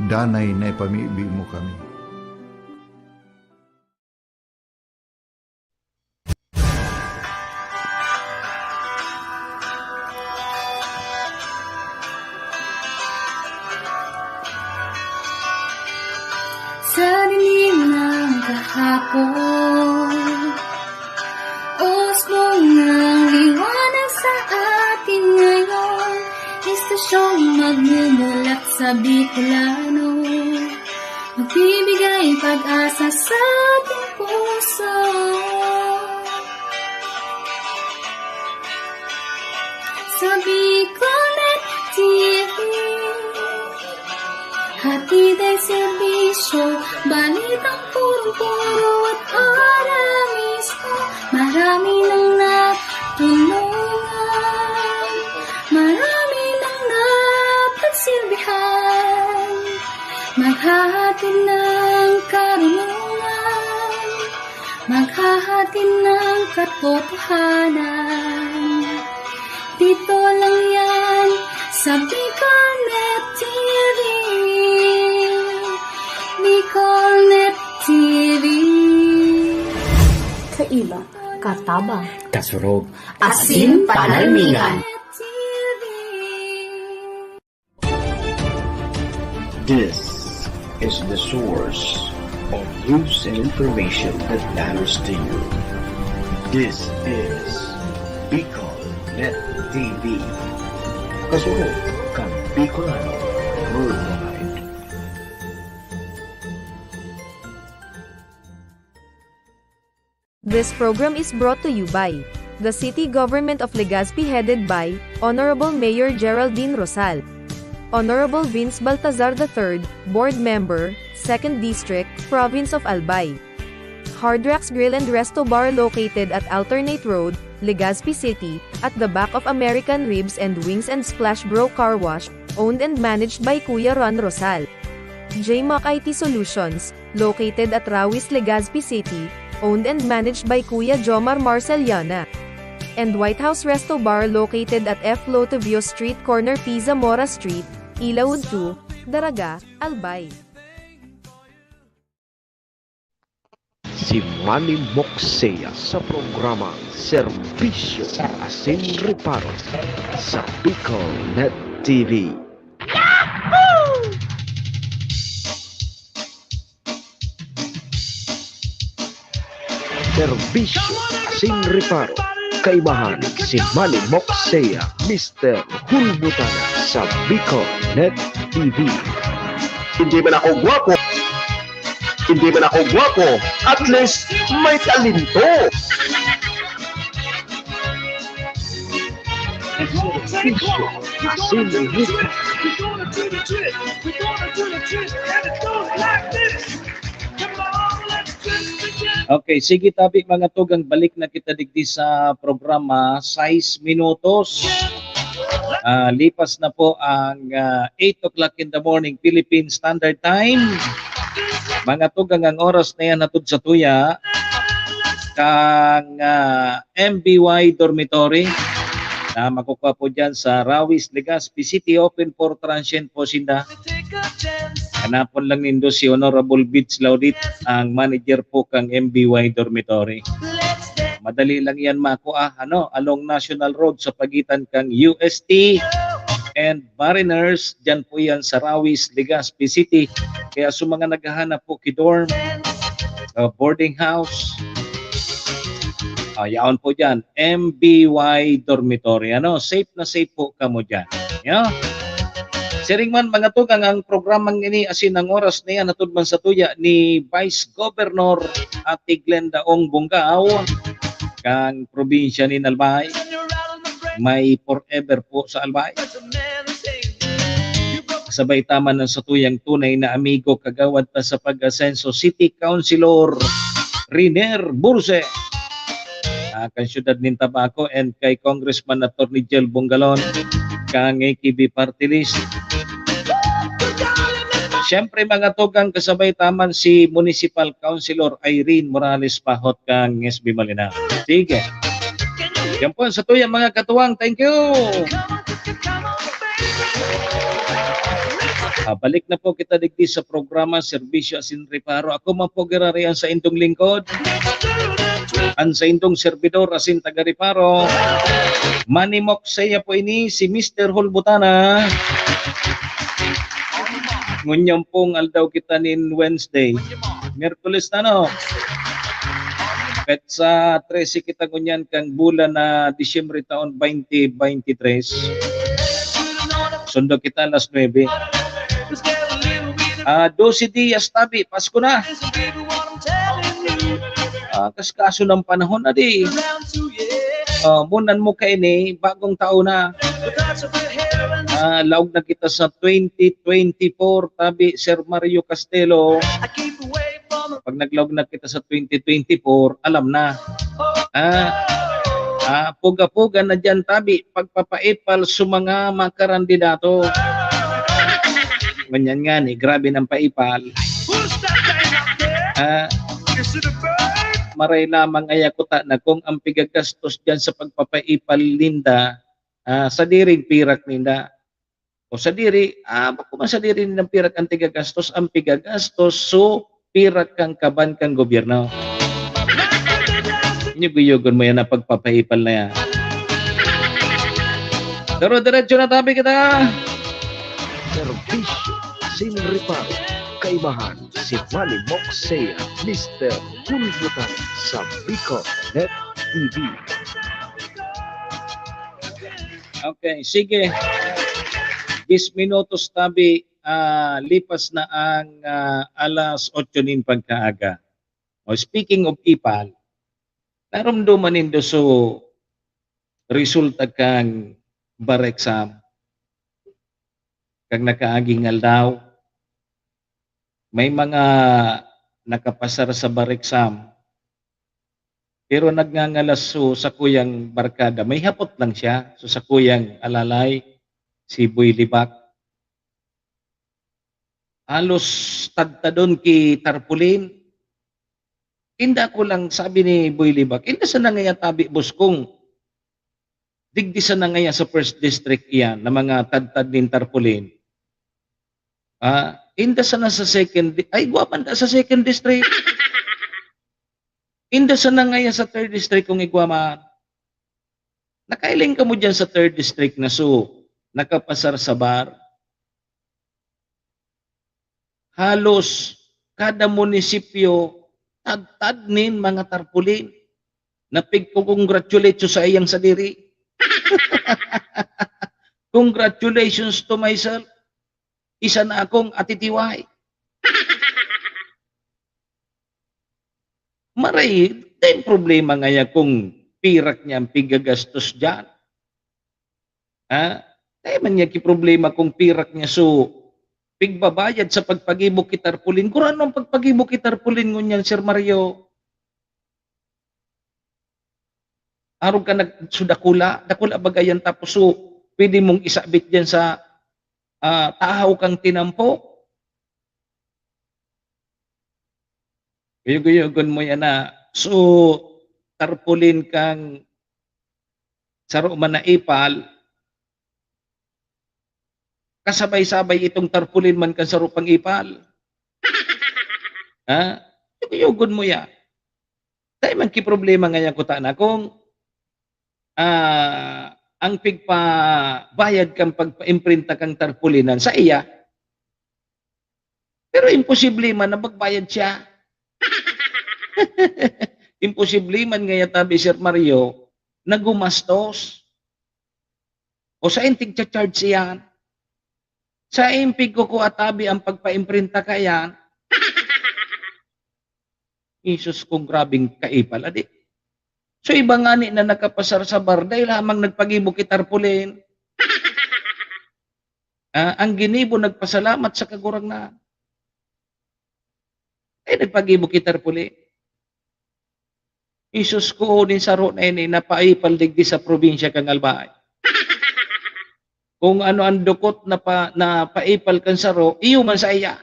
danay na ipamibi mo kami. Sa dilim ng kahapon, usbong ng liwanag sa atin ngayon, istasyong magmumulat sa Bicolano, magbibigay pag-asa sa ating puso. Sa Bicolnet T V, hatid ay serbisyo, balitang purong-puro at ahora mismo. Marami nang natulungan, marami nang napagsilbihan, maghahatid ng karunungan, maghahatid ng katotohanan. Dito lang yan sa Bicolnet T V. Bicolnet T V. Kaiba, katabang, kasurog, asin panalmingan. T V. This is the source of news and information that matters to you. This is Bicol Net T V. Kasunod kan Bicolano Worldwide. This program is brought to you by the City Government of Legazpi, headed by Honorable Mayor Geraldine Rosal, Honorable Vince Baltazar the third, Board Member, Second District, Province of Albay. Hard Rocks Grill and Resto Bar, located at Alternate Road, Legazpi City, at the back of American Ribs and Wings and Splash Bro Car Wash, owned and managed by Kuya Ron Rosal. J Mac I T Solutions, located at Rawis, Legazpi City, owned and managed by Kuya Jomar Marceliana. And White House Resto Bar, located at F Lotevio Street, corner P Zamora Street, Ilaud two, Daraga, Albay. Si Manny Moksea sa programa Serbisyo Asin Reparo sa Bicol Net T V. Serbisyo Asin Reparo. Kaibahan si Manny Moksea, Mister Hulbutana sa Bicol Net T V. Hindi man ako gwapo, hindi man ako gwapo, at least may talento. Serbisyo Asin Reparo. Okay, sige tabi mga tugang, balik na kita digdi sa programa, sais minutos. Ah, lipas na po ang, ah, eight o'clock in the morning, Philippine Standard Time. Mga tugang, ang oras na yan hatod sa tuya kang, ah, M B Y Dormitory na makukuha po dyan sa Rawis, Legazpi City. Open for transient po sinda. Hanapon lang nindo si Honorable Bids Laudit, ang manager po kang M B Y Dormitory. Madali lang yan makua, ano, along National Road sa pagitan kang U S T and Mariners. Diyan po yan sa Rawis, Legazpi City. Kaya sa mga naghahanap po ki dorm, uh, boarding house. Ah, yaon po dyan, M B Y dormitory. Ano, safe na safe po kamo dyan. Yeah? Siring man, mga tugang, ang programang ini asin ang oras na yan, hatod man sa tuya ni Vice Governor Ate Glenda Ong Bongao, kang probinsya ni Albay. May forever po sa Albay. Sabay taman ang satuyang tunay na amigo, kagawad pa sa pag-asenso, City Councilor Riner Burse, ah, kan siyudad nin Tabaco, and kay Congressman Attorney Jel Bongalon, kang A K B Party List. Siyempre, mga tugang, kasabay taman si Municipal Councilor Irene Morales Pahot kang S B Malinao. Sige. Yan po ang satuyang mga katuwang. Thank you. Ah, balik na po kita digdi sa programa, Serbisyo Asin Reparo. Ako man po girari ang saindong lingkod, ang saindong servidor asin taga-reparo. Manimok saya po ini, si Mister Hulbutana. Ngunyan pong aldaw kita nin Wednesday. Miyerkules na, no? Petsa trese kita ngunyan kang bulan na Disyembre taon twenty twenty-three. Sundo kita alas nuebe. Ah, dose dias tabi, Pasko na. Ah, kaskaso ng panahon na di. Ah, munan mo kaini, bagong taon na. Ah, laog na kita sa twenty twenty-four, tabi, Sir Mario Castelo. Pag naglaog na kita sa twenty twenty-four, alam na. Ah, ah, puga-puga na dyan, tabi, pagpapaipal sa mga makarandidato. Ngunyan nga ni, grabe ng paipal. Ah, maray lamang aya kuta na kung ang pigagastos dyan sa pagpapaipal ninda, ah, sadiring pirak ninda. O sadiri, ah, bako man sadiri nindang pirak ang tigagastos, ang pigagastos, so, pirak kang kaban kang gobyerno. Yugo-yugon mo yan ang pagpapaipal na yan. Pero diretso na tabi kita. Serbisyo sin reparo. Kaimahan si Manny Moxea, Mister Bulbutan sa Bicol Net T V. Okay, sige. Dis minutos tabi, ah, lipas na ang, ah, alas otso nin pagkaaga. O, speaking of ipal, narumduman nindo so resulta kan bar exam kang nakaaging aldaw? May mga nakapasar sa bar exam, pero nagngangalas so sakuyang barkada. May hapot lang siya, so sakuyang alalay, si Boy Libak. Halos tadtadon ki tarpaulin. Inda ko lang, sabi ni Boy Libak, "Inda sana ngaya tabi, boss, kung digdi sana ngaya sa first district iyan na mga tadtad nin tarpaulin. Ah, inda sana sa second di-, ay, igwa man ta sa second district. Inda sana ngaya sa third district kung igwa man." Nakailing kamo diyan sa third district na so, nakapasar sa bar. Halos kada munisipyo, tadtad nin mga tarpaulin. Napigko-congratulate sa iyang sadiri. Congratulations to myself. Isa na akong atitiway. Maray, dai problema ngaya kung pirak niya ang pigagastos diyan. Ha? Dai man niya ki problema kung pirak niya so pigbabayad sa pagpagibo ki tarpaulin. Gurano ang pagpagibo ki tarpaulin ngunyan, Sir Mario? Arog ka nag-, so dakula, dakula baga yan, tapos so pwede mong isabit diyan sa, ah, tahaw kang tinampo. Guyog-guyogon mo yan na. So, tarpaulin kang saro man na ipal, kasabay-sabay itong tarpaulin man kan saro pang ipal. Ha? Guyog-guyogon mo yan. Dai man ki problema ngaya kuta na kung, ah, ang pigpabayad kang pagpaimprinta kang tarpaulinan sa iya. Pero imposible man na magbayad siya. Imposible man ngaya tabi, Sir Mario, na gumastos. O sa intig cha-charge iyan? Sa impig ko ko atabi ang pagpaimprinta ka iyan? Isus kong grabing kaipal, adi. So, iba ngani na nakapasar sa bar, dahil lamang nagpagibo ki tarpaulin. Ah, ang ginibo nagpasalamat sa Kagurangnan. Ay, nagpagibo ki tarpaulin. Isus ko, nin saro na ini, napaipal digdi sa probinsya kan Albay. Kung ano ang dukot na pa, na paipal kan saro, iyo man sa iya.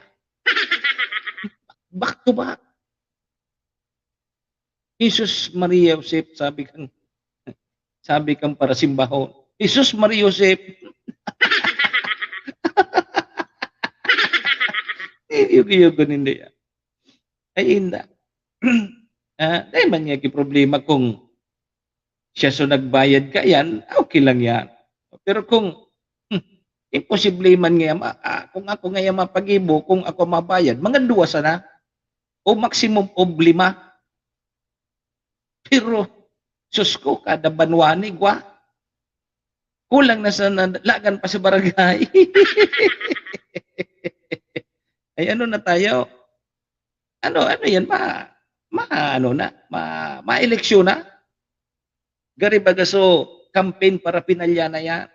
Back to back. Jesus, Maria, Joseph, sabi kan, sabi kan parasimbahon, Jesus, Maria, Joseph. Iyog-iyog ko ninda yan. Ay, inda. Ah, dai man niya problema kung siya so nagbayad ka yan, okay lang yan. Pero kung, hmm, imposible man nga, ma-, ah, kung ako nga yan mapagibo, kung ako mabayad, mga duwa sana. O maximum of lima. Pero, sus ko, kada banwa ni, gwa. Kulang na sa na-, lagan pa sa barangay. Ay, ano na tayo? Ano, ano yan? Ma-, ma-, ano na? Ma-, ma-eleksyon na? Gari baga so, campaign paraphernalia na yan.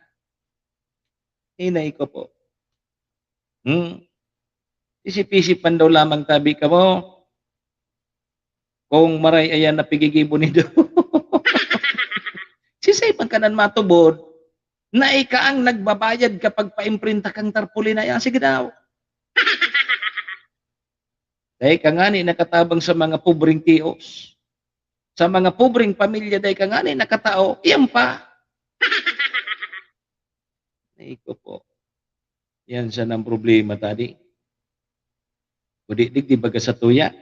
Hinay ko po. Hmm? Isip-isip man daw lamang tabi kamo. Kung maray ayan na pigigibo nindo. Sisay man kanan matubod na ika ang nagbabayad kapag paimprinta kang tarpaulin na yan? Sige daw. Dai ka ngani nakatabang sa mga pobreng tios. Sa mga pobreng pamilya, dai ka ngani nakatao, iyan pa. Ay ko po. Yan sana ang problema, tadi. Kung di, digdi baga sa tuya.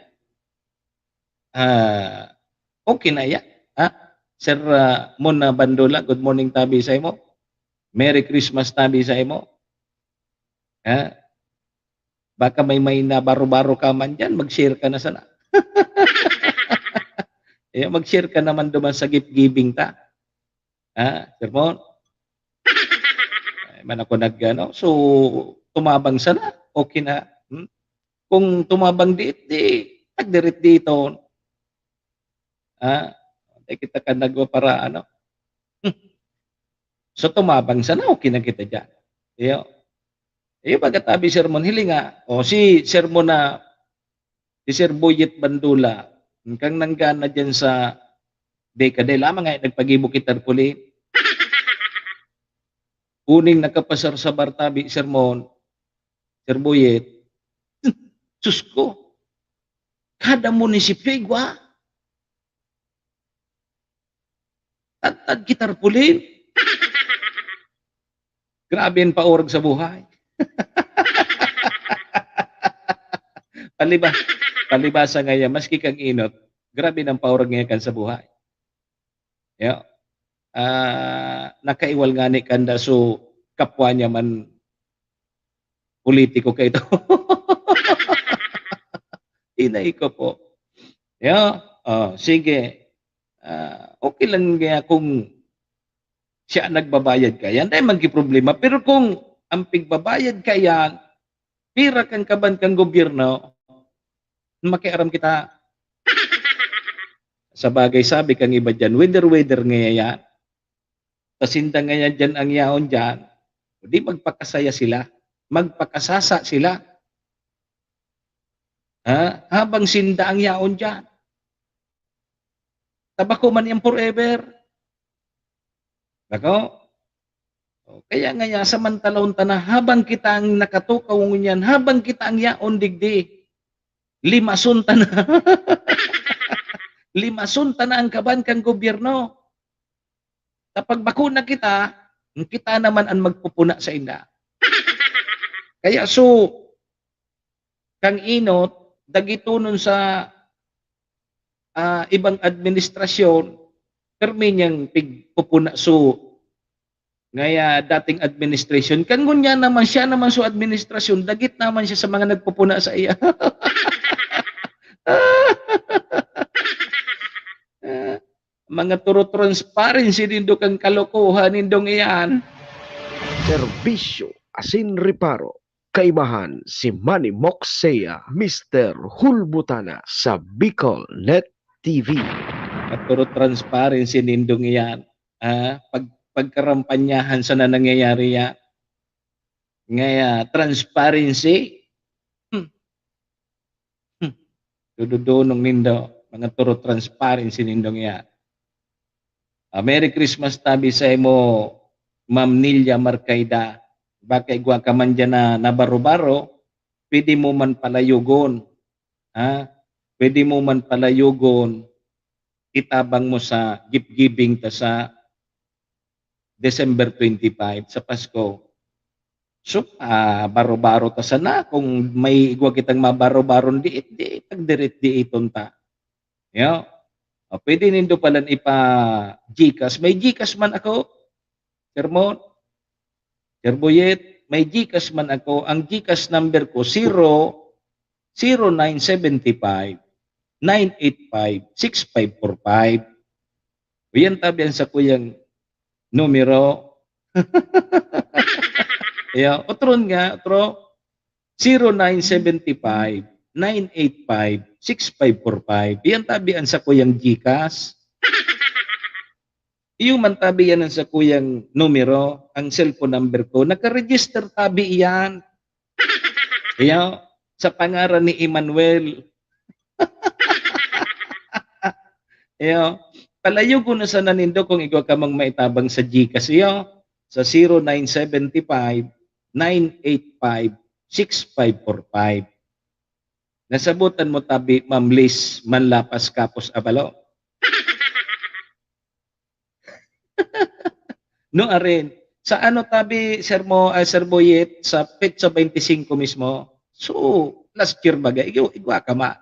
Ah, okay na yan. Ha? Sir, ah, Mona Bandula, good morning tabi sa imo. Merry Christmas tabi sa imo. Ha? Baka may, may nabaro-baro ka man dyan, mag-share ka na sana. Eh, mag-share ka naman duman sa gift giving ta. Ha, Sir Mon? Ay, man ako nag, ano, so, tumabang sana, okay na. Hmm? Kung tumabang diit, di, nagdirit dito. Ha? Di kita ka nagwa para, ano? Hmm. So, tumabang sana, okay na kita dyan. Iyo. Iyo, pagkatabi sermon, hilinga. O, si sermon na, si Sir Boyet Bandula, kang nanggana dyan sa dekada, lamang nga nagpagibo ki tarpaulin. Uning nakapasar sa bartabi, sermon, Sir Boyet, sus ko, kada munisipyo, igwa. Tadtad ki tarpaulin. Grabe an paurag sa buhay. Paliba-, palibasa ngaya, maski kang inot, grabe nang paurag ngaya kan sa buhay. Yeah. Ah, nakaiwal ngani kanda, so kapwa niya man politiko kaito. Inay ko po. Yeah. Oh, sige. Ah, okay lang niya kung siya ang nagbabayad kaiyan, dai man ki problema. Pero kung ang pigbabayad kaiyan, pira kan kaban kan gobyerno, makiaram kita. Sa bagay, sabi kang iba diyan, weder-weder ngaya yan. Ta sinda ngaya diyan ang yaon diyan, di magpakasaya sila, magpakasasa sila. Ha? Habang sinda ang yaon diyan. Ta bako man yan forever. Bako? O, kaya ngaya, samantalahon ta na, habang kita ang nakatukaw ngunyan, habang kita ang yaon digdi, limason ta na. Limason ta na ang kaban kan gobyerno. Ta pag bako na kita, kita naman ang magpupuna sainda. Kaya so, kang inot, dagitonon sa, ah, ibang administrasyon, permi niyang pigpupuna so ngaya dating administration. Kan ngunyan naman, siya naman so administrasyon, dagit naman siya sa mga nagpupuna saiya. Mga turo transparency nindo kan kalokohan nindong iyan. Serbisyo asin reparo. Kaibahan si Manny Moksea, Mister Hulbutana sa Bicol Net T V. Mga turo transparency nindong iyan. Ah, pag, pagkarampanyahan sana nangyayari ya. Ngaya, transparency. Hmm. Hmm. Dududunong nindo, mga turo transparency nindong iyan. Ah, Merry Christmas tabi sa imo, Ma'am Nilia Marcaida. Baka igwa ka man dyan na nabaro-baro, pwede mo man palayogon. Ha? Pwede mo man palayogon, itabang mo sa gift giving ta sa December twenty-five, sa Pasko. So, ah, baro-baro ta sana. Kung may igwa kitang mabaro-baron diit, di pagdirit-diiton ta. Yo. O, pwede nindo palan ipa-GCash. May GCash man ako, Sir Mon. Sir Boyet, may GCash man ako. Ang GCash number ko, zero, zero nine seven five, nine eight five, six five four five. Yan tabi ang sakuyang numero. Yo, otron nga, otro, zero nine seven five, nine eight five, six five four five. Yan tabi ang sakuyang GCash. Iyo man tabi yan ang sakuyang numero, ang cellphone number ko. Nakaregister tabi iyan. Iyo, sa pangaran ni Emmanuel. Iyo, palayogon na sana nindo kung igwa ka mang maitabang sa GCash. Iyo, sa zero nine seven five, nine eight five, six five four five. Nasabotan mo tabi, Ma'am Liz Manlapas Kapos Abalo? No, arin. Sa ano tabi, Sir Mo, ah, Sir Boyet, sa petsa twenty-five mismo? So, last year baga, igwa, igwa ka ma.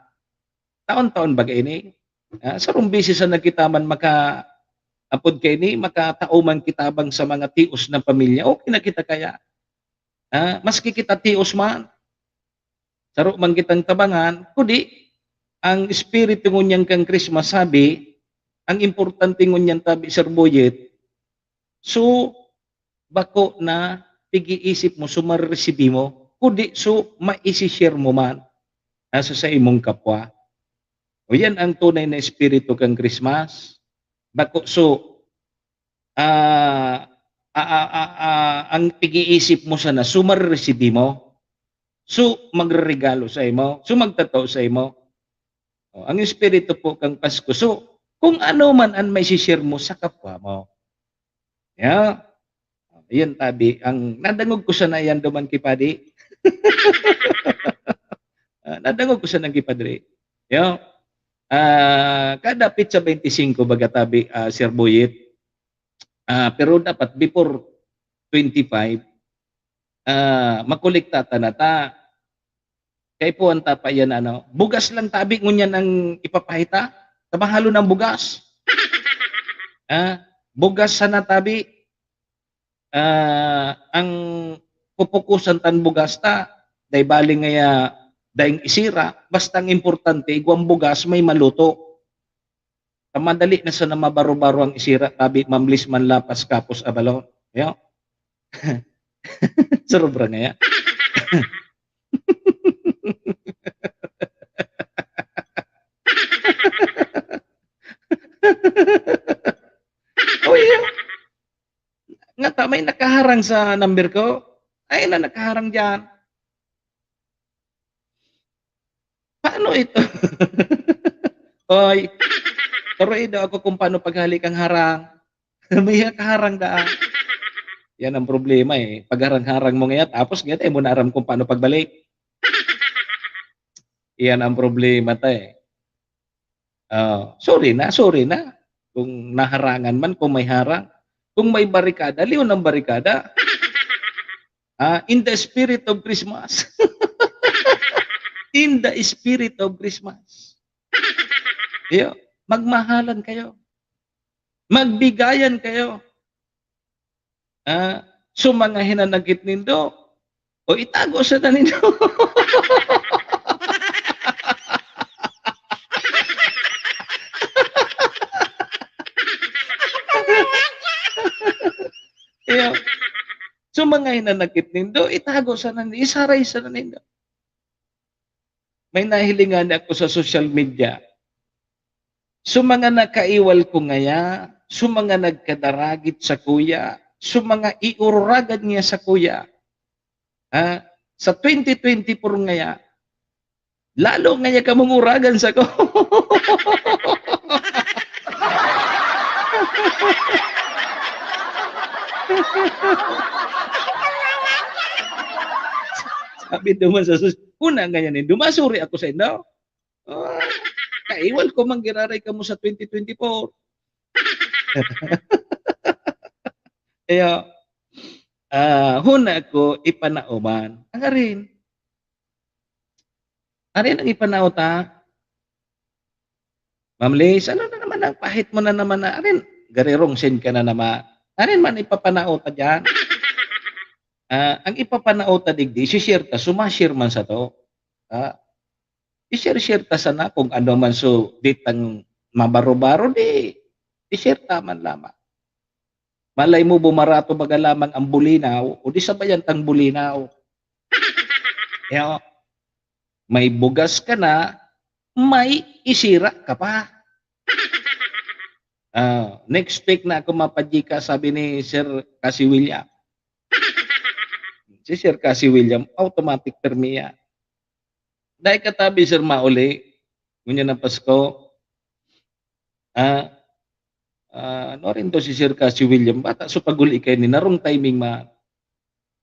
Taon-taon baga ini? Ah, sarong beses na kita man maka-, apod kaini, makatao man kita bang sa mga tios na pamilya. Okay na kita kaya. Ah, maski kita tios man. Saro man kitang tabangan, kudi ang espiritu ngunyan kan Christmas, sabi, ang importante ngunyan tabi, Sir Boyet, so, bako na pig-iisip mo, so, mareresibi mo, kudi so, maisi-share mo man, ah, sa, sa imong kapwa. O yan ang tunay na espiritu kan Christmas. Bako so, ah, ah, ah, ah, ah, ang pig-iisip mo sana, so, mareresibi mo. So, magreregalo sa imo. So, magtatao sa imo. O, ang espiritu po kang Pasko. So, kung ano man ang maisi-share mo sa kapwa mo. Ya. Yan, tabi. Ang nadangog ko sana yan duman ki Padi. Ah, nadangog ko sana ki Padre. Ya. Ah, kada petsa twenty-five, baga tabi, ah, Sir Boyet. Ah, pero dapat before twenty-five, ah, makolekta ta na ta. Kaipuhan ta pa yan, ano. Bugas lang tabi ngunyan ang ipapahita. Tabahalon ang bugas. Ah, bugas sana tabi. Ah, ang pupukusan tan bugas ta, dai bali ngaya daing isira, basta ang importante, igwang bugas may maluto. Ta madali na sana mabaro-baro ang isira, tabi, Ma'am Liz Manlapas Kapos Abalon. Yo? Surobra ngaya. Uy, ngata may nakaharang sa number ko. Ay, na nakaharang diyan. Paano ito? Oy, turoy daw ako kung paano paghali kan harang. May kaharang daa. Yan ang problema, eh. Pagharang-harang mo ngaya, tapos ngaya, di mo na aram kung paano pagbalik. Yan ang problema ta, eh. Ah, sorry na, sorry na. Kung naharangan man, kung may harang. Kung may barikada, liyon ang barikada. Ah, in the spirit of Christmas. In the spirit of Christmas. Iyo, magmahalan kayo. Magbigayan kayo. Ah, so mga hinanagit nindo, o itago sa na nindo. So, mga hinanakit nindo, itago sana nindo, isaray sana nindo. May nahilingan ako sa social media. So, mga nakaiwal ko ngaya, so, mga nagkadaragit sakuya, so, mga iururagan niya sakuya, ha? Sa twenty twenty-four ngaya, lalo ngaya kamong uragan sako. Sabi duman sa sus-, una ngayan, eh, dumasuri ako sa inyo. Ah, kaiwal ko man giraray kamo sa twenty twenty-four. Kaya, ah, huna ko ipanao man. Ang arin, arin ang ipanao ta. Ma'am Liz, ano na naman ang pahit mo na naman na, arin, garirong send ka na naman. Arin man ipapanao ta dyan? Ah, ang ipapanao ta digdi, isi-share ta, sumashare man sa to. Ah, i-share-share ta sana kung ano man so ditang mabaro-baro, di i-share ta man lamang. Malay mo, bumarato baga lamang ang bulinaw, o di sabayan tang bulinaw. Yo, may bugas ka na, may isira ka pa. Ah, next week na ako mapadyi ka, sabi ni Sir Kasi William. Si Sir Kasi William, automatic permi yan. Dai ka tabi, Sir Mauli. Ngunyan ang Pasko. Ah, ah, ano rin to si Sir Kasi William? Bata, so paguli kayo ni narong timing ma.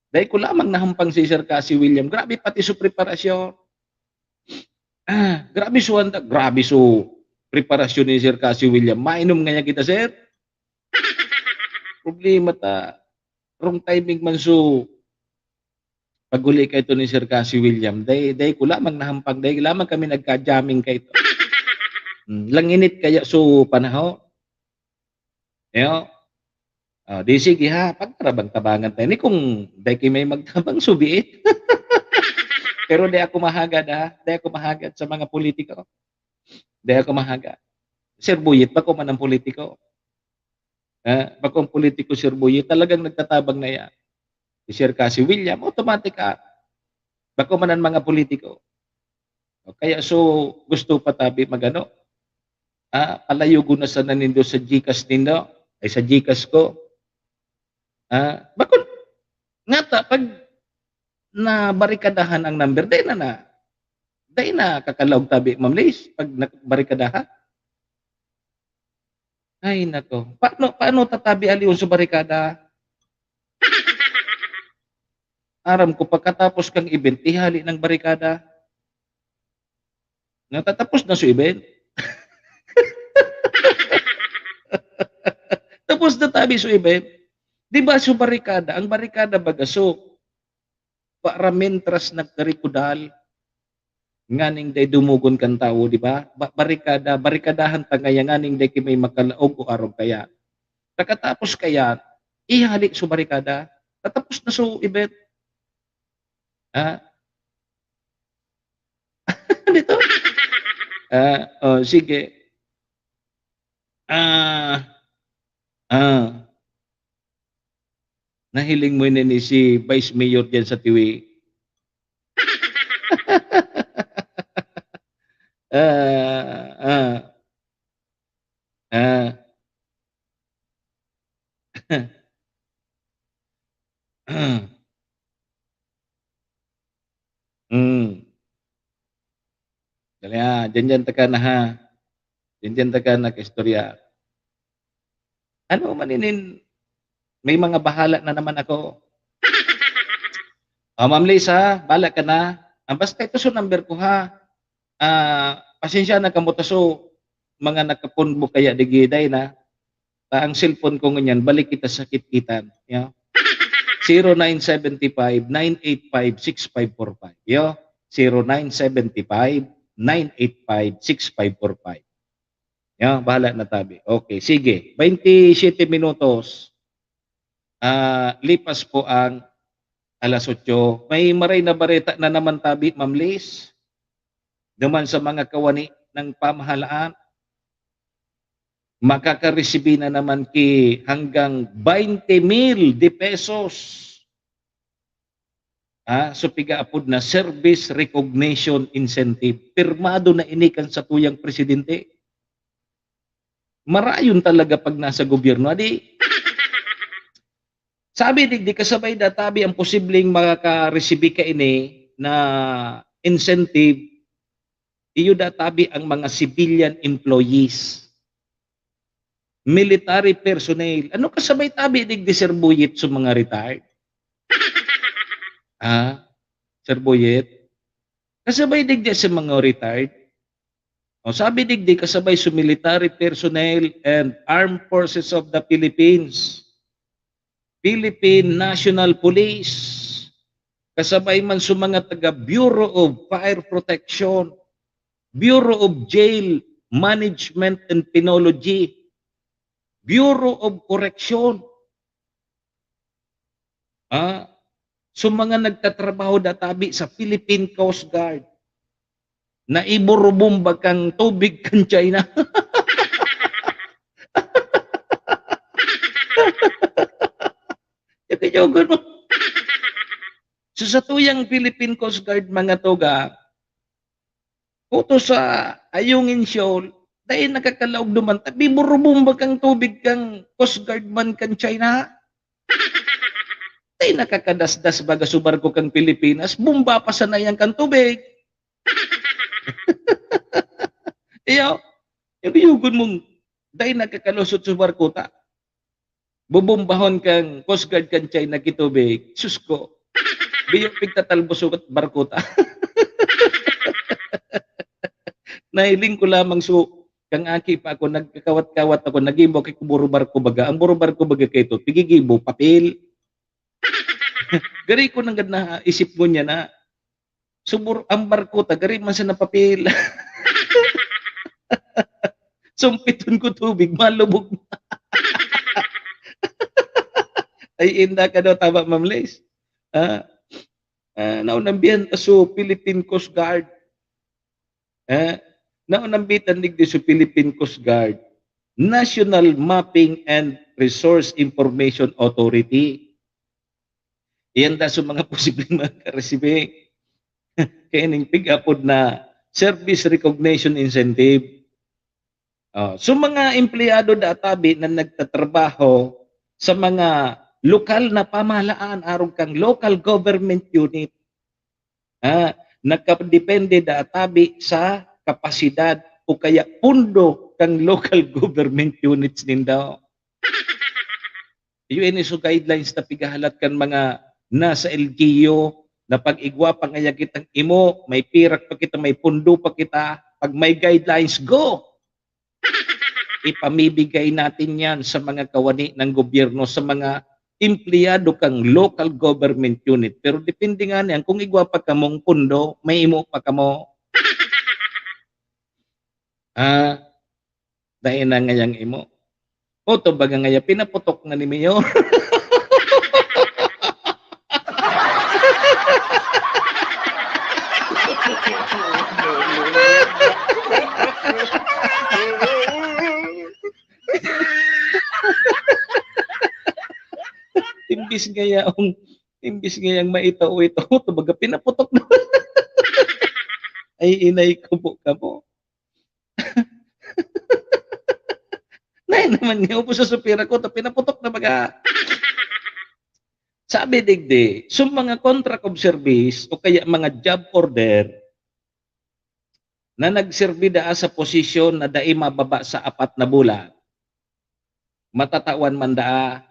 Dai ko lamang nahampang si Sir Kasi William. Grabe pati so preparasyon. Ah, grabe so handa, grabe so preparasyon ni Sir Kasi William. Mainom nga niya kita, sir. Problema ta, wrong timing man so paguli kay to ni Sir Kasi William. Dai, dai ko lamang nahampang, dai lamang kami nagka-jamming kay to. Hmm, langinit kaya so panahon. Yo. Ah, di sige ha, pagtarabang-tabangan tayo. Ni kung dai kayo may magtabang, subiit. Pero di ako mahagad ha. Di ako mahagad sa mga politiko. Di ako mahagad. Sir Buyit, bako man ang politiko. Ah, bako ang politiko, Sir Buyit, talagang nagtatabang na yan. Si Sir Kasi William, automatic ah. Bako man ang mga politiko. O kaya so, gusto pa tabi magano? Ah, palayo ko na sana nindo sa Gcash nindo, ay sa Gcash ko. Ah, bakon, ngata, pag nabarikadahan ang number, dai na na, dai na kakalaog tabi, Ma'am Liz, pag nabarikadahan. Ay, nako. Paano, paano tatabi aliyon sa barikada? Aram ko, pagkatapos kang event, ihali ng barikada. Natatapos na so event. Tapos na tabi so event. Di ba so barikada? Ang barikada baga so, para mentras nagkarikudal, nganing dai dumugon kan tawo, di ba? Ba-, barikada, barikadahan ta ngaya nganing dai ki may makalaog o arog kaya. Pagkatapos kaya, ihali so barikada. Tatapos na so event. Ah? Dito? Ah, oh, sige. Ah, ah. Nahiling mo ini ni si Vice Mayor diyan sa Tiwi. Ah, ah. Ah. Hmm. Dali ha, dyan-dyan taka na ha. Dyan-dyan taka na kaistorya. Ano man inin, may mga bahala na naman ako. O, Ma'am Liz, ha? Bahala ka na. Ang basta ito so number ko, ha? Ah, pasensya na kamo ta so mga nakapunbo kaya digiday na. Ta ang cellphone ko ngunyan, balik kita sa kitkitan. Yeah? Zero nine seven five, nine eight five, six five four five. Yo, zero nine seven five, nine eight five, six five four five. Yo, bahala na tabi. Okay, sige. Twenty-seven minutos. Ah, lipas po ang alas otso. May maray na bareta na naman tabi, Ma'am Liz. Duman sa mga kawani ng pamahalaan. Makakaresibi na naman ki hanggang baynte mil de pesos. Ah, so pigaapod na service recognition incentive. Pirmado na ini kan satuyang presidente. Marayon talaga pag nasa gobyerno. Adi, sabi digdi, kasabay da tabi ang posibleng makakaresibi kaini na incentive, iyo da tabi ang mga civilian employees, military personnel. Ano kasabay tabi digdi, Sir Boyet, sa mga retired? Ah, Sir Boyet? Kasabay digdi sa mga retired? O, sabi digdi, kasabay sa military personnel and armed forces of the Philippines, Philippine National Police, kasabay man sa mga taga Bureau of Fire Protection, Bureau of Jail Management and Penology, Bureau of Correction. Ah, so mga nagtatrabaho da tabi sa Philippine Coast Guard na iburubumba kang tubig kan China. Yakiyogon mo. So, sa tuyang Philippine Coast Guard, mga toga, kuto sa Ayungin Shoal, dai nakakalaog duman, ta biburubumba kang tubig kang Coast Guard man kan China. Dai nakakadasdas baga sa barko kang Pilipinas, bomba pa sana yan kang tubig. Iyo, yung yugon mong dai nakakalusot sa barko ta. Bubombahon kang Coast Guard kan China kitubig. Sus ko. Biyo pigtatalbos ugat barko ta. Nahiling ko lamang su, kang aki pa ako, nagkakawat-kawat ako, nagibo kay kuburo barko baga. Ang buro barko baga kay ito, pigigibo, papel. Gari ko nanggad na isip mo niya na, subur, ang barko ta, gari man sa napapil. Sumpiton ko tubig, malubog na. Ay, inda ka daw, tama, Ma'am Liz? Ah, ah, naunambihan ta so Philippine Coast Guard. Eh, naunambitan digdi so Philippine Coast Guard, National Mapping and Resource Information Authority. Iyan da so mga posibleng mga karesibi. Kaya ning pig-apod na service recognition incentive. Ah, so mga empleyado da tabi na nagtatrabaho sa mga lokal na pamahalaan, arog kang local government unit, ah, nakadepende da tabi sa kapasidad o kaya pondo kang local government units ninda. Iyo ini so guidelines na pigahalat kan mga nasa L G U na pag igwa pa ngaya kitang imo, may pirak pa kita, may pondo pa kita, pag may guidelines, go! Ipamibigay natin yan sa mga kawani ng gobyerno, sa mga empleyado kang local government unit. Pero depende nga niyan kung igwa pa kamong pondo, may imo pa kamo. Ah, dai na ngayang imo. O, to baga ngaya, pinaputok na ni Mayor. Imbis ngaya, um, imbis ngayang maitao ito, to baga pinaputok na. Ay, inay ko po ka po. Nay naman nga, ubos sa supira ko, to pinaputok na baga. Sabi digdi, so mga contract of service o kaya mga job order na nagserbi daa sa posisyon na dai mababa sa apat na bulan, matatawan man daa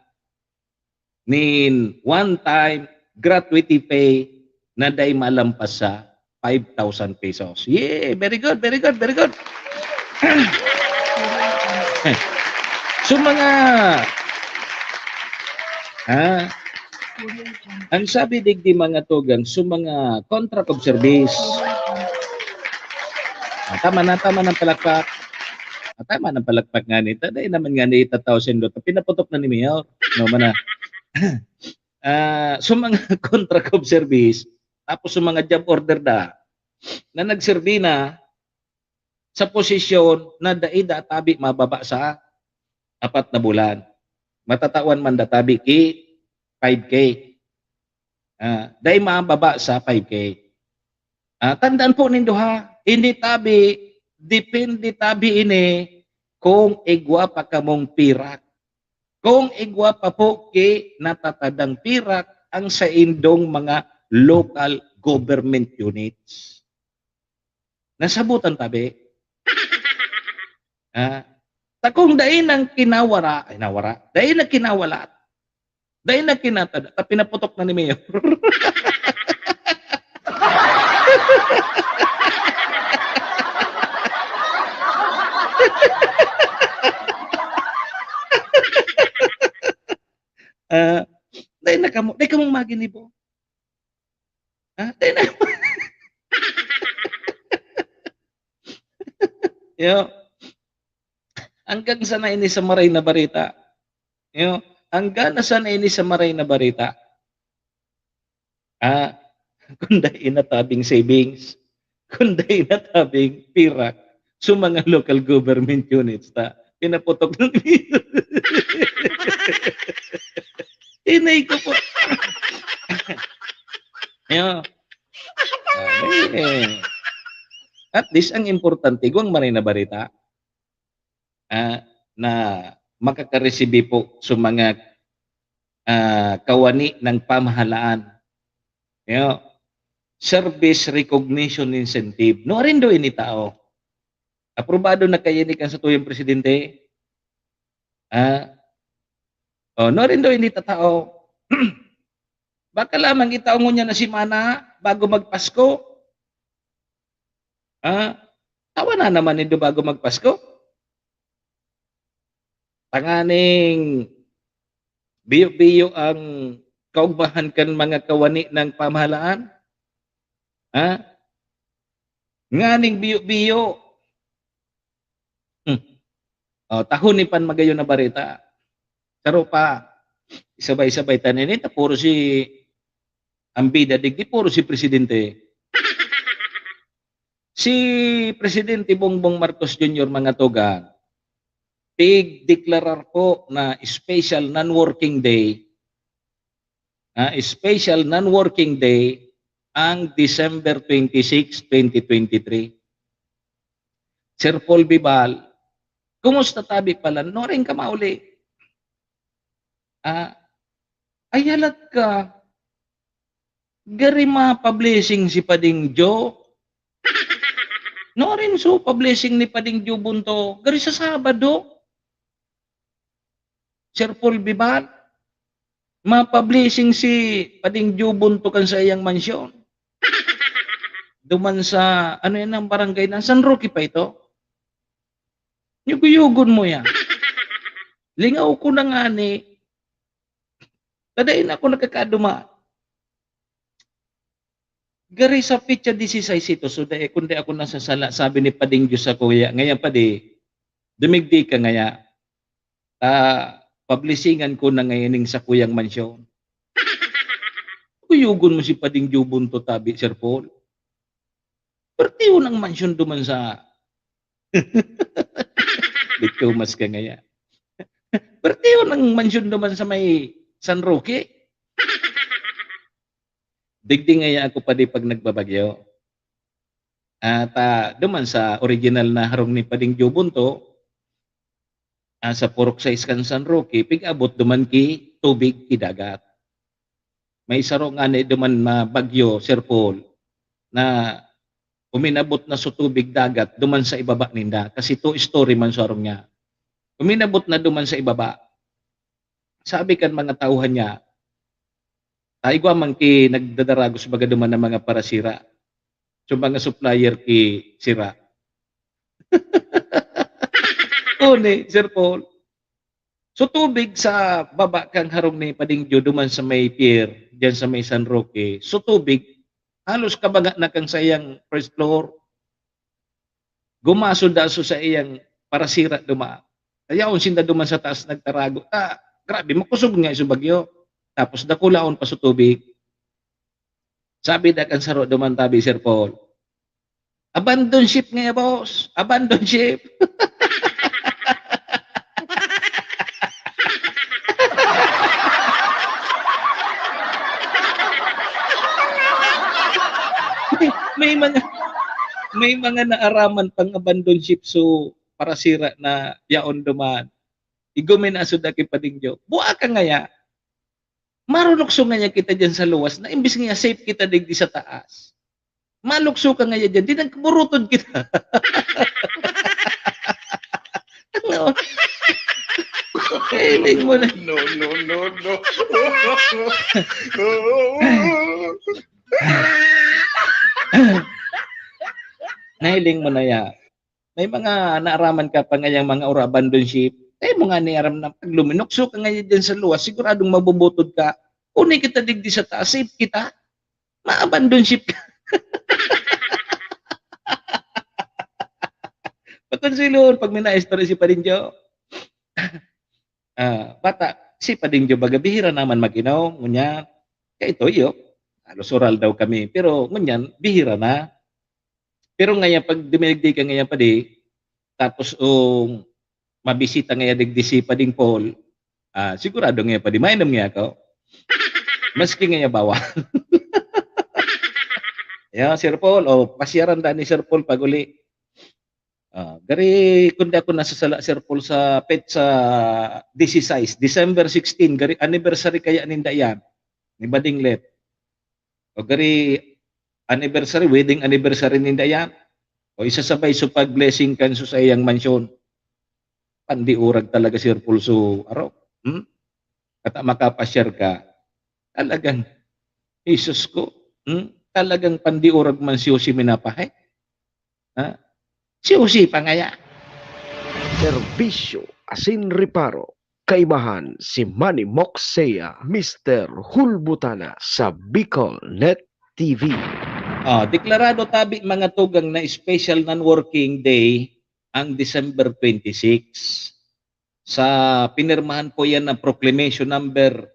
nin one-time gratuity pay na dai malampas sa five thousand pesos. Yeah, very good, very good, very good. So mga, ha? Ang sabi digdi mga tugang, so mga contract of service. Ah, tama na, tama ng palakpak. Ah, tama ng palakpak nga ni. Taday naman nga ni itataw sindo. Pinaputok na ni Mayor. No, mana. Ah, so mga contract of service, tapos so mga job order da, na nagserbi na sa posisyon na dai da tabi mababa sa apat na bulan. Matatawan man da tabi ki five K. Ah, dai mababa sa five K. Ah, tandaan po nindo ha, ini tabi, depende tabi ini kung igwa pa kamong pirak. Kung igwa pa po ki natatadang pirak ang saindong mga local government units. Nasabutan tabi. Ah, ta kung dai nang kinawara, ay nawara, dai na kinawalat, dai na kinatada, ta pinaputok na ni Mayor. Ah, dai na kamo, dai kamong maginibo. Ha? Dai na. Yo. Hanggang sana ini sa maray na barita. Yo. Hanggang na sana ini sa maray na barita. Ah, kung dai na tabing savings, kung dai na tabing pirak sa mga local government units ta, pinaputok ng Inay ko po. Yo. Ah, eh. At least, ang importante, igwang maray na barita, ah, na makakaresibi po sa mga, ah, kawani ng pamahalaan. Yo. Service recognition incentive. No, arindo ini tao. Aprobado na kaya ni kan sa tuyang presidente. Ah. Oh, no, arindo ini ta tao. Baka lamang itao ngunyan na semana bago magpasko. Ah, tawa na naman nindo bago magpasko. Tanganing biyo-biyo ang kaugmahan kan mga kawani ng pamahalaan. Ha? Nganing biyo-biyo. Hmm. Oh, tahon ni pan magayon na barita. Saro pa, isabay-sabay ta nini, ta puro si ang bida digdi, puro si presidente. Si Presidente Bongbong Marcos Junior, mga tugang, pigdeklarar po na special non-working day, ah, special non-working day ang December twenty-six, twenty twenty-three. Sir Paul Bibal, kumusta tabi pala? Nuarin ka mauli? Ah, ay halat ka. Gari ma-blessing si Pading Jo. Nuarin so pa-blessing ni Pading Jo Bunto? Gari sa Sabado. Sir Paul Bibal, mapa-blessing si Pading Jo Bunto kan sa iyang mansyon. Duman sa, ano yan ang barangay na? San Roque pa ito? Yugo-yugon mo yan. Lingaw ko na nga ni, ta dai na ako nakakaduma. Gari sa petsa dieciséis ito, so dai, kung dai ako nasasala, sabi ni Pading Jo sa kuya, "Ngayon, Padi, dumigdi ka ngaya. Ta, pablisingan ko na ngayon ning sakuyang mansyon." Kuyugon mo si Pading Jo Bunto tabi, Sir Paul. Pertihon ang mansyon duman sa Bitumas ka ngaya. Pertihon ang mansyon duman sa may San Roque. Digdi ngaya ako, Padi, pag nagbabagyo. At, ah, duman sa original na harong ni Pading Jo Bunto, ah, sa purok sais kan San Roque, pig-abot duman ki tubig, ki dagat. May saro ngani duman na bagyo, Sir Paul, na uminabot na sa tubig dagat duman sa ibaba ninda, kasi two-story man sa harong niya. Uminabot na duman sa ibaba. Sabi kan mga tauhan niya, "Ay, igwa man ki nagdadaragos baga duman ng mga parasira. So, mga supplier ki sira." Uni, Sir Paul, so tubig sa baba kang harong ni Pading Jo, duman sa may pier, diyan sa may San Roque. So tubig, halos kabaga na kang sa iyang first floor. Gumasod daso sa iyang parasira duma. Ayaon sinda duman sa taas nagtarago. Ah, grabe, makosog nga iso bagyo. Tapos dakulaon pa sa tubig. Sabi da kan saro duman tabi, Sir Paul, "Abandon ship nga, boss. Abandon ship." May mga, may mga naaraman pang abandon ship, so parasira na yaon duman. Igumi na asod aki Padingjo. Bua ka ngaya. Marunukso ngaya kita diyan sa luwas na imbis nga safe kita digdi sa taas. Malukso ka ngaya diyan, di nagkaburutod kita. Ano? Feeling mo na. No, no, no, no. Nahiling mo na ya. May mga naaraman ka pa ngayang mga ura abandon ship. Ay mo nga niaram na pag luminukso ka ngayon dyan sa luwas, siguradong mabubutod ka. Unay kita digdi sa taas, safe kita. Ma-abandon ship ka. Pakonsilon, pag may na-story si Padinjo. Ah, bata, si Padinjo baga bihira naman mag-inom, ngunyan, kay Toyo, halos oral daw kami, pero ngunyan, bihira na. Pero ngayon, pag dumiligdi ka ngayon, padi, tapos, um, mabisita ngayon digdi si Pading Paul, ah, sigurado ngayon, padi, mainom nga ako. Maski ngayon, bawal. Ayan, Sir Paul, o, pasyaran da ni Sir Paul pag uli. Ah, gari, kundi ako nasasala, Sir Paul, sa petsa dieciséis, December sixteen, gari, anniversary kaya ninda yan, ni Bading Let. O gari, anniversary, wedding anniversary ninda yan. O isasabay sa pag-blessing kan sa iyang mansyon. Pandiurag talaga, Sir Paul, so, aro. Hmm? Kata makapasyar ka, talagang, Jesus ko, hmm? Talagang pandiurag man si Jose minapahay. Ha? Si Jose pa ngaya. Serbisyo asin reparo. Kaibahan si Manny Moxea, Mister Hulbutana sa Bicol Net T V. Ah, deklarado tabi, mga tugang, na special non-working day ang December twenty-six. Sa pinirmahan po yan ng Proclamation Number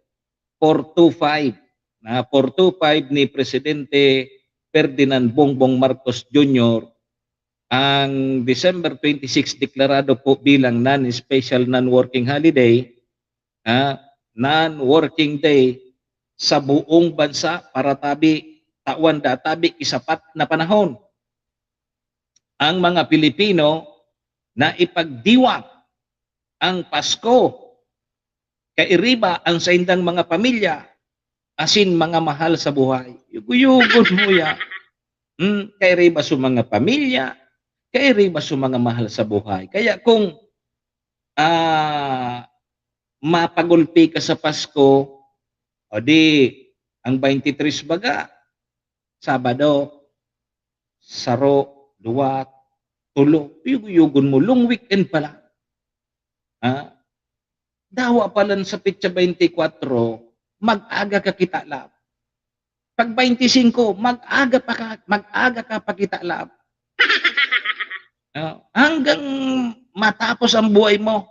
four two five, na four two five ni Presidente Ferdinand Bongbong Marcos Junior, ang December twenty-six deklarado po bilang non-special, non-working holiday, ah, non-working day sa buong bansa para tabi, tawan da tabi isapat na panahon. Ang mga Pilipino na ipagdiwang ang Pasko, kairiba ang saindang mga pamilya, asin mga mahal sa buhay. Yuguyugon mo ya. Hmm, kairiba sa mga pamilya, kairiba sa mga mahal sa buhay. Kaya kung, ah, mapagulpi ka sa Pasko, o di, ang twenty-three baga, Sabado, saro, duwa, tulo, yuguyugon mo, long weekend pala. Ha? Dawa pa lang sa petsa twenty-four, mag-aga ka kita lab. Pag twenty-five, mag-aga pa ka, mag-aga ka pa kita lab. Ah, hanggang matapos ang buhay mo.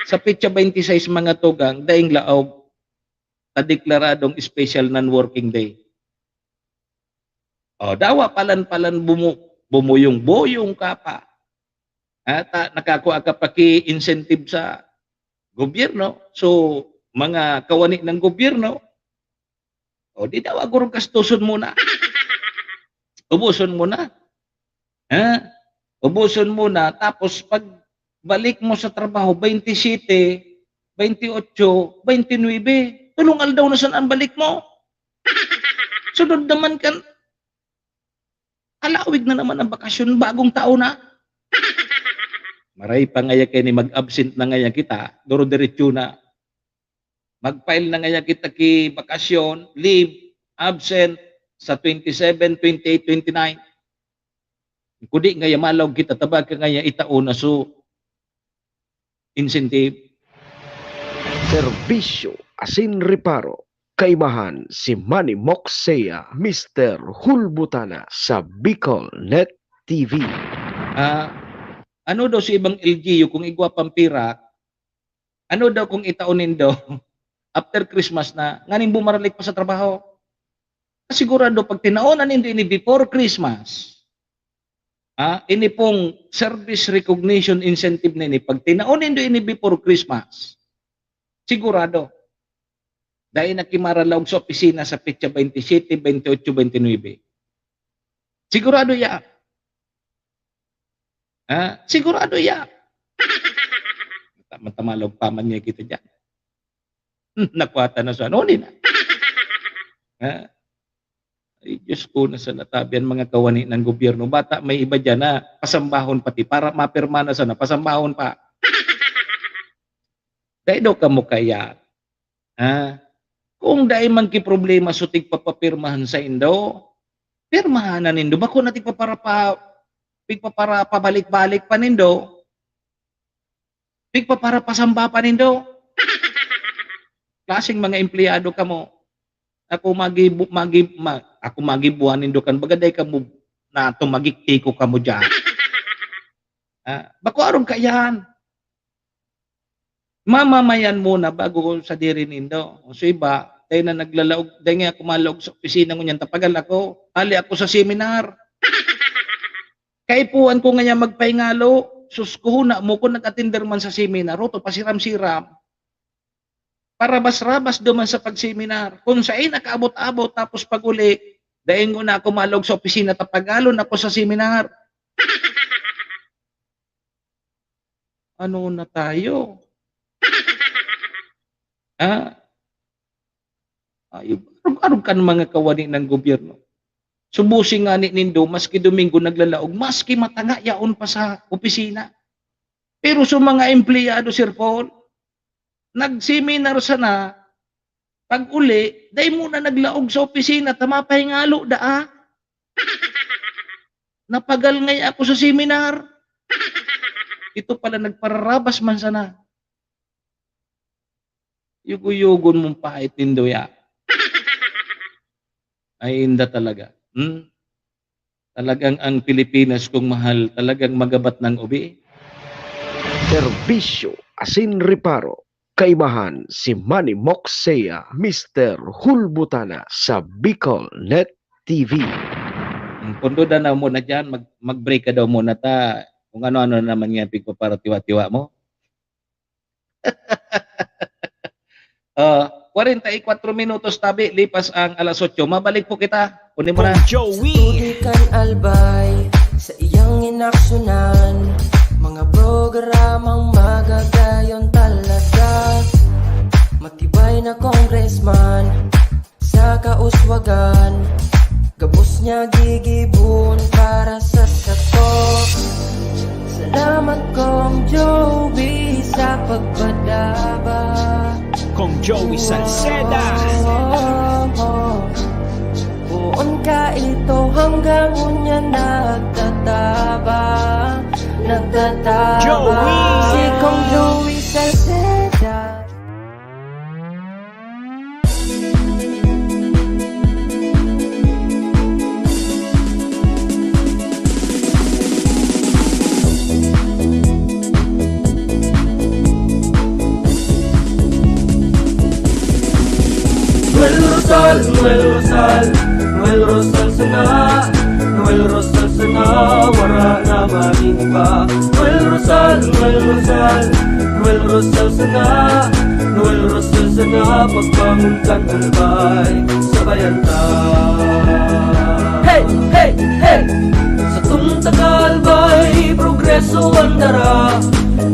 Sa petsa twenty-six, mga tugang, daing laog, ta deklaradong special non-working day. O, dawa palan-palan bumu-, bumuyong-buyong ka pa. At, ah, nakakua ka pa ki incentive sa gobyerno. So, mga kawani ng gobyerno, o, di daw agurong gastuson muna. Ubuson mo na. Ha? Ubuson mo na. Tapos, pag balik mo sa trabaho, twenty-seven, twenty-eight, twenty-nine, tulong aldaw na sana ang balik mo. Sunod naman kan, alawig na naman ang bakasyon, bagong taon na. Maray pa ngaya kay ni mag-absent na ngaya kita, duro-diretso na. Mag-file na ngaya kita ki bakasyon, leave, absent, sa twenty-seven, twenty-eight, twenty-nine. Kudi ngaya malaog kita, tabaka ngaya itao na so incentive. Serbisyo asin reparo. Kaibahan si Manny Moxea, Mister Hulbutana sa Bicol Net T V. Ah, ano daw si ibang L G U kung igwa pang pirak? Ano daw kung itao nindo after Christmas na, nganing bumaralik pa sa trabaho? Sigurado, pag tinaon na nindo ini before Christmas, ah, ini pong service recognition incentive na ini, pag tinaon nindo ini before Christmas, sigurado, dahil nakimaralaog sa opisina sa petsa twenty-seven, twenty-eight, twenty-nine. Sigurado ya. Ha? Sigurado ya. Tama-tama lang pa man niya kita dyan. Nakwata na sa ano, di na. Ha? Ay, Diyos ko, nasa natabi an mga kawani ng gobyerno. Bata, may iba dyan na pasambahon pati para mapirma na sana, pasambahon pa. Dai daw kamo kaya, ha? Kung dai man ki problema so tigpapapirmahan saindo, pirmahan na nindo. Bako na tigpaparapa-, tigpaparapabalik-balik pa nindo. Tigpaparapasamba pa nindo. Klaseng mga empleyado kamo. Ako magibu-, magi-, ma-, ako magibuhan nindo kan baga dai kamo na tumagik-tiko kamo diyan. Ah, bako arog kaiyan. Mamamayan muna bago sadiri nindo. O sa iba, dai na naglalaog, dai nga ako malaog sa opisina ngunyan tapagal ako. Hali ako sa seminar. Kaipuhan ko ngayan magpahingalo, sus ko, huna mo kung nag-atender man sa seminar, oto pasiram-siram. Parabas-rabas duman sa pagseminar. Kung sain nakaabot-abot, tapos pag-uli, dai nguna ako malaog sa opisina, tapagalon ako sa seminar. Ano na tayo? Ah? Ay, arog-arog kan mga kawani ng gobyerno. Subusi ngani nindo, maski Domingo naglalaog, maski matanga yaon pa sa opisina. Pero sa mga empleyado, Sir Paul, nagseminar sana, pag-uli, dai muna naglaog sa opisina, ta mapahingalo daa. Napagal ngaya ako sa seminar. Ito pala, nagpararabas man sana. Yugo-yugon mong pahit nindo ya. Ay, inda talaga. Hmm? Talagang ang Pilipinas kong mahal, talagang magabat ng ubi. Serbisyo asin reparo. Kaibahan si Manny Moksea, Mister Hulbutana sa Bicol Net T V. Ang pundo na, na muna dyan, mag, mag-break ka daw muna ta. Kung ano-ano naman nga pigpaparatiwa-tiwa mo. Ah, kwarenta y kwatro minutos tabi, lipas ang alas otso. Mabalik po kita. Kunin mo na. Kong Joey. Studi kan Albay, sa iyang inaksyonan, mga programang magagayon talaga. Matibay na congressman, sa kauswagan, gabos niya gigibon para sa sato. Salamat, Kong Joey, sa pagpadaba. Kong Joey Salceda. Oh, oh, oh. Poon ka ito hanggang ngunyan nagtatabang, nagtatabang. Joey. Si Kong Joey Salceda. Noel Rosal, Noel Rosal, Noel Rosal sana, Noel Rosal sana, wara na man iba. Noel Rosal, Noel Rosal, Noel Rosal sana, Noel Rosal sana, pagbangon kan Albay, sabayan ta. Hey, hey, hey! Satong taga Albay, progreso an dara.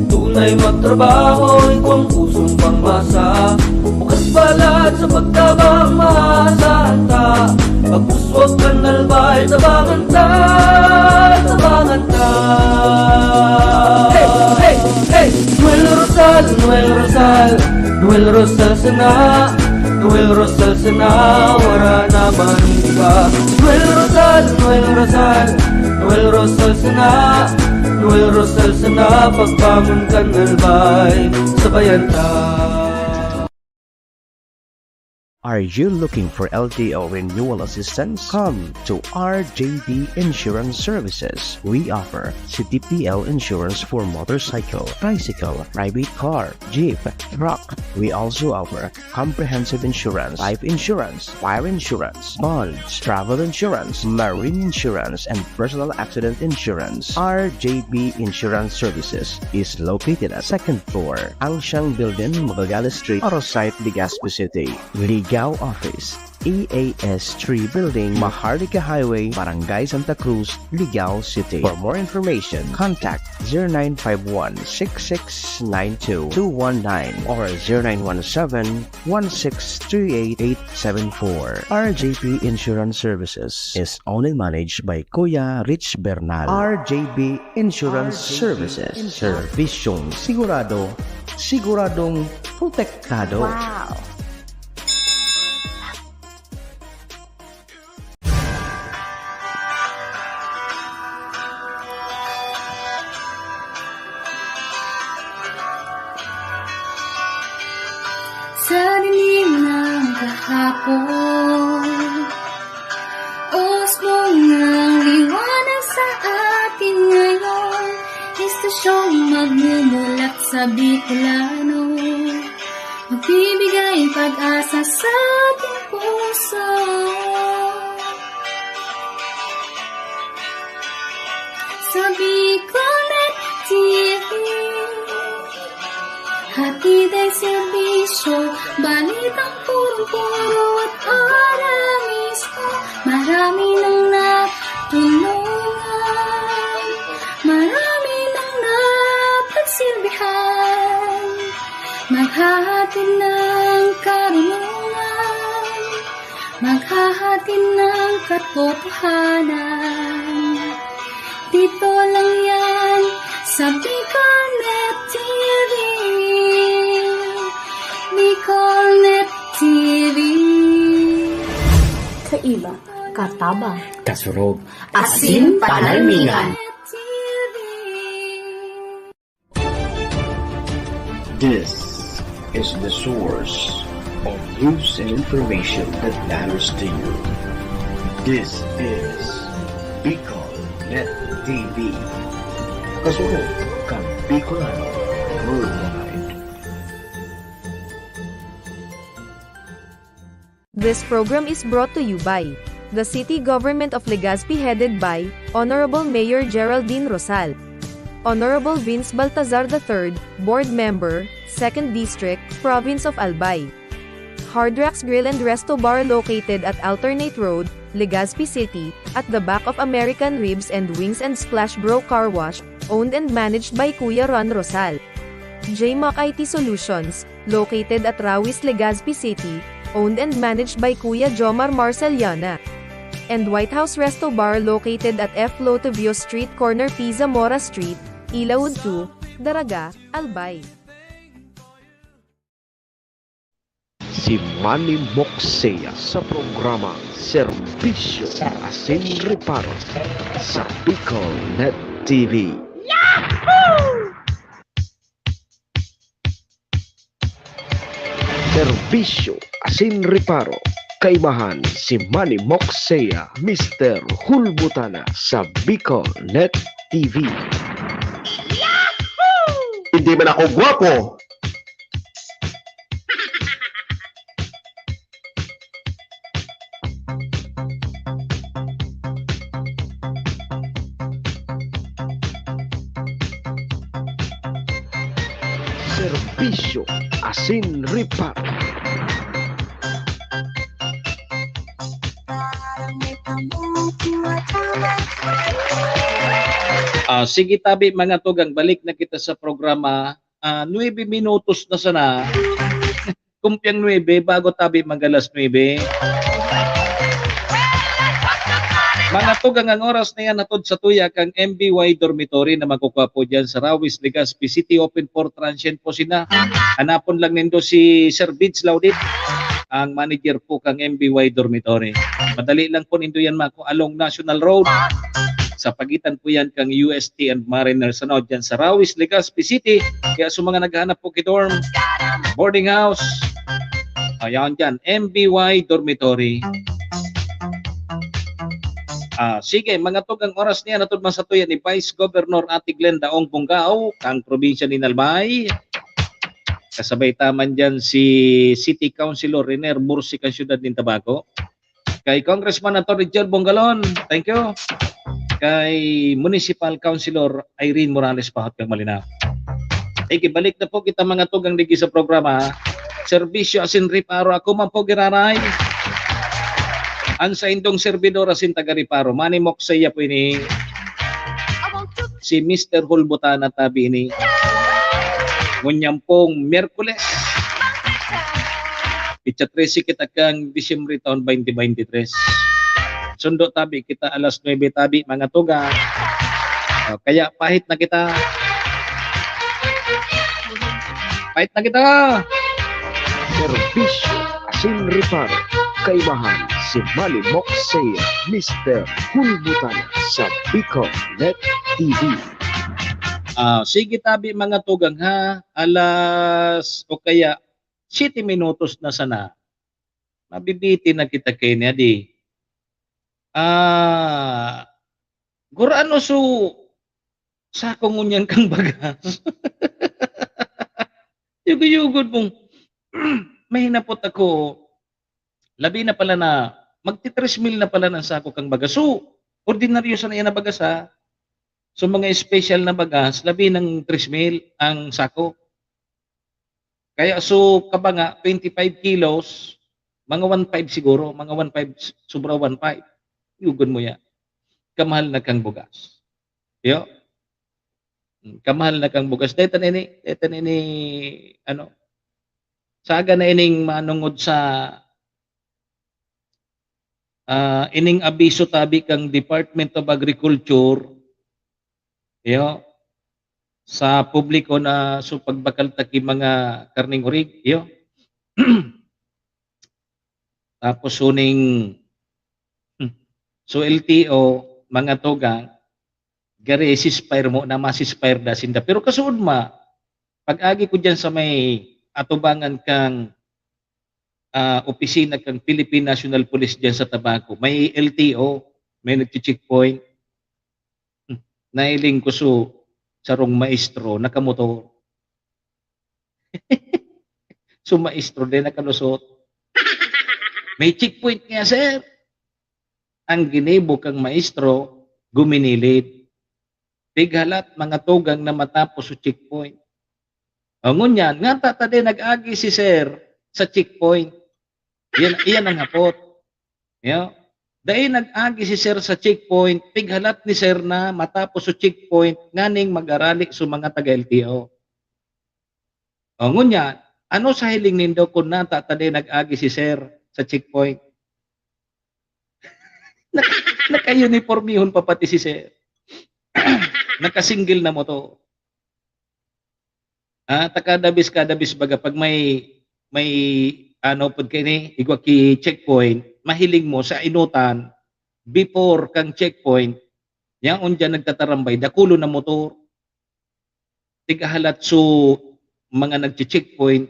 Tunay magtrabaho, igwang pusong pangmasa. Bukas palad sa pagtabang, maasahan ta. Pag-uswag kan Albay, tabangan ta, tabangan ta. Hey, hey, hey! Noel Rosal, Noel Rosal, Noel Rosal sana. Noel Rosal sana, wara na man iba. Noel Rosal, Noel Rosal, Noel Rosal sana. Noel Rosal sana, pagbangon kan Albay, sabayan ta. Are you looking for L T O renewal assistance? Come to R J B Insurance Services. We offer C T P L insurance for motorcycle, tricycle, private car, jeep, truck. We also offer comprehensive insurance, life insurance, fire insurance, bonds, travel insurance, marine insurance, and personal accident insurance. R J B Insurance Services is located at second floor, Angsiang Building, Magallanes Street, Arosite, Legazpi City. Ligao Office, E A S three Building, Maharlika Highway, Barangay Santa Cruz, Ligao City. For more information, contact zero nine five one six six nine two two one nine or zero nine one seven one six three eight eight seven four. R J P Insurance Services is owned and managed by Kuya Rich Bernal. R J B Insurance Services. Servisyong sigurado, siguradong protektado. Wow! Sa dilim ng kahapon, usbong ng liwanag sa atin ngayon, istasyong magmumulat sa Bicolano, magbibigay pag-asa sa ating puso. Sa Bicolnet T V, hatid ang serbisyo, balitang purong-puro at ora mismo. Marami nang natulungan, marami nang napagsilbihan, maghahatid ng karunungan, maghahatid ng katotohanan. Dito lang yan sa Bicolnet T V. Bicolnet T V. Kaiba, katabang, kasurog, asin panalmingan. T V. This is the source of news and information that matters to you. This is Bicol Net T V. Kasunod kan Bicolano Worldwide. This program is brought to you by the City Government of Legazpi, headed by Honorable Mayor Geraldine Rosal. Honorable Vince Baltazar the third, Board Member, Second District, Province of Albay. Hard Rocks Grill and Resto Bar, located at Alternate Road, Legazpi City, at the back of American Ribs and Wings and Splash Bro Car Wash, owned and managed by Kuya Ron Rosal. J Mac I T Solutions, located at Rawis, Legazpi City, owned and managed by Kuya Jomar Marceliana. And White House Resto Bar, located at F Lotovio Street, corner P Zamora Street, Ilaud two, Daraga, Albay. Si Manny Moksea sa programa Serbisyo asin Reparo sa Bicol Net T V. Serbisyo asin reparo, kaibahan si Manny Moksea, Mister Hulbutana sa Bicol Net T V. Hindi man ako gwapo. Serbisyo asin reparo. Ah, sige, tabi, mga tugang, balik na kita sa programa. Ah, nuebe minutos na sana. Kumpiang nuebe, bago tabi mag-alas nuebe. Mga tugang, ang oras na yan, hatod sa tuya kang M B Y Dormitory na magkukwa po dyan sa Rawis, Legazpi City. Open for transient po sina. Hanapon lang nindo si Sir Vince Laudit, ang manager po kang M B Y Dormitory. Madali lang po nindo yan mako along National Road. Sa pagitan po yan kang U S T and Mariners, ano, dyan sa Rawis, Legazpi City. Kaya sa mga naghahanap po ki dorm, boarding house, ayan dyan, M B Y Dormitory. Ah, sige, mga tugang, oras niya, natud man sa tuya ni Vice Governor Ate Glenda Ong Bongao, kang probinsya ni Albay. Kasabay ta man dyan si City Councilor Riner Mursi, kang siyudad nin Tabaco. Kay Congressman Attorney Joel Bongalon, thank you. Kay Municipal Councilor Irene Morales, pahot kang Malinao. Ikibalik na po kita, mga tugang, digi sa programa, Serbisyo asin Reparo. Ako man po giraray, Ang saindong servidor asin taga-reparo, Manny Moksey po ini. Si Mister Hulbutana tabi ini. Ngunyan pong Miyerkules, pitsa trese kita kan Disyembre taon twenty twenty-three. Sundo tabi kita alas nuebe tabi, mga tugang. O, kaya pahit na kita. Pahit na kita. Serbisyo asin reparo. Kaibahan si Manny Moksey, Mister Hulbutana sa Bicol Net T V. Ah, sige tabi, mga tugang, ha. Alas o kaya siyete minutos na sana. Mabibitin na kita kaini, adi. Ah, gurano su sako ngunyan kang bagas? Yugo-yugod mong, may hinapot ako, labi na pala na, magti-tres mil na pala ng sako kang bagas. So, ordinaryo sana yan na bagas, ha? So, mga special na bagas, labi ng tres mil ang sako. Kaya, so, kaba nga, twenty-five kilos, mga one five siguro, mga one five, sobra one five. Yugon mo yan. Kamahal na kang bugas. Yo? Hmm, kamahal na kang bugas. Deta na ini, deta na ini, ano, saga na ining manungod sa, ah, ining abiso tabi kang Department of Agriculture, yo, sa publiko na so pagbakal ta ki mga karneng orig, yo. Tapos suning, hmm, so L T O, mga tugang, gari ceasefire mo na ma-ceasefire da sinda. Pero kasuod ma, pag-agi ko diyan sa may atubangan kang, ah, opisina kang Philippine National Police diyan sa Tabaco, may L T O, may nagche-checkpoint. Hmm, nahiling ko so sarong maestro, nakamotor. So, maestro din nakalusot. May checkpoint nga, sir. Ang ginibo kang maestro, guminilid. Pighalat, mga tugang na matapos sa checkpoint. O, ngunyan, nga tata din nag-agi si sir sa checkpoint. Iyan, iyan ang hapot. Yo? Dai nag-agi si sir sa checkpoint, pighalat ni sir na matapos sa checkpoint, nganing mag-arali sa mga taga-L T O. O, ngunyan, ano sa hiling nindo kung nata ta din nag-agi si sir sa checkpoint? Nak-, naka-uniformihon pa pati si sir. Naka-single na motor. Ah, ta kada bis, kada bis baga pag may, may ano, pag kaini, igwa ki checkpoint, mahiling mo sa inutan, before kang checkpoint, yaon diyan nagtatarambay, dakulo na motor. Tigahalat so mga nagche-checkpoint,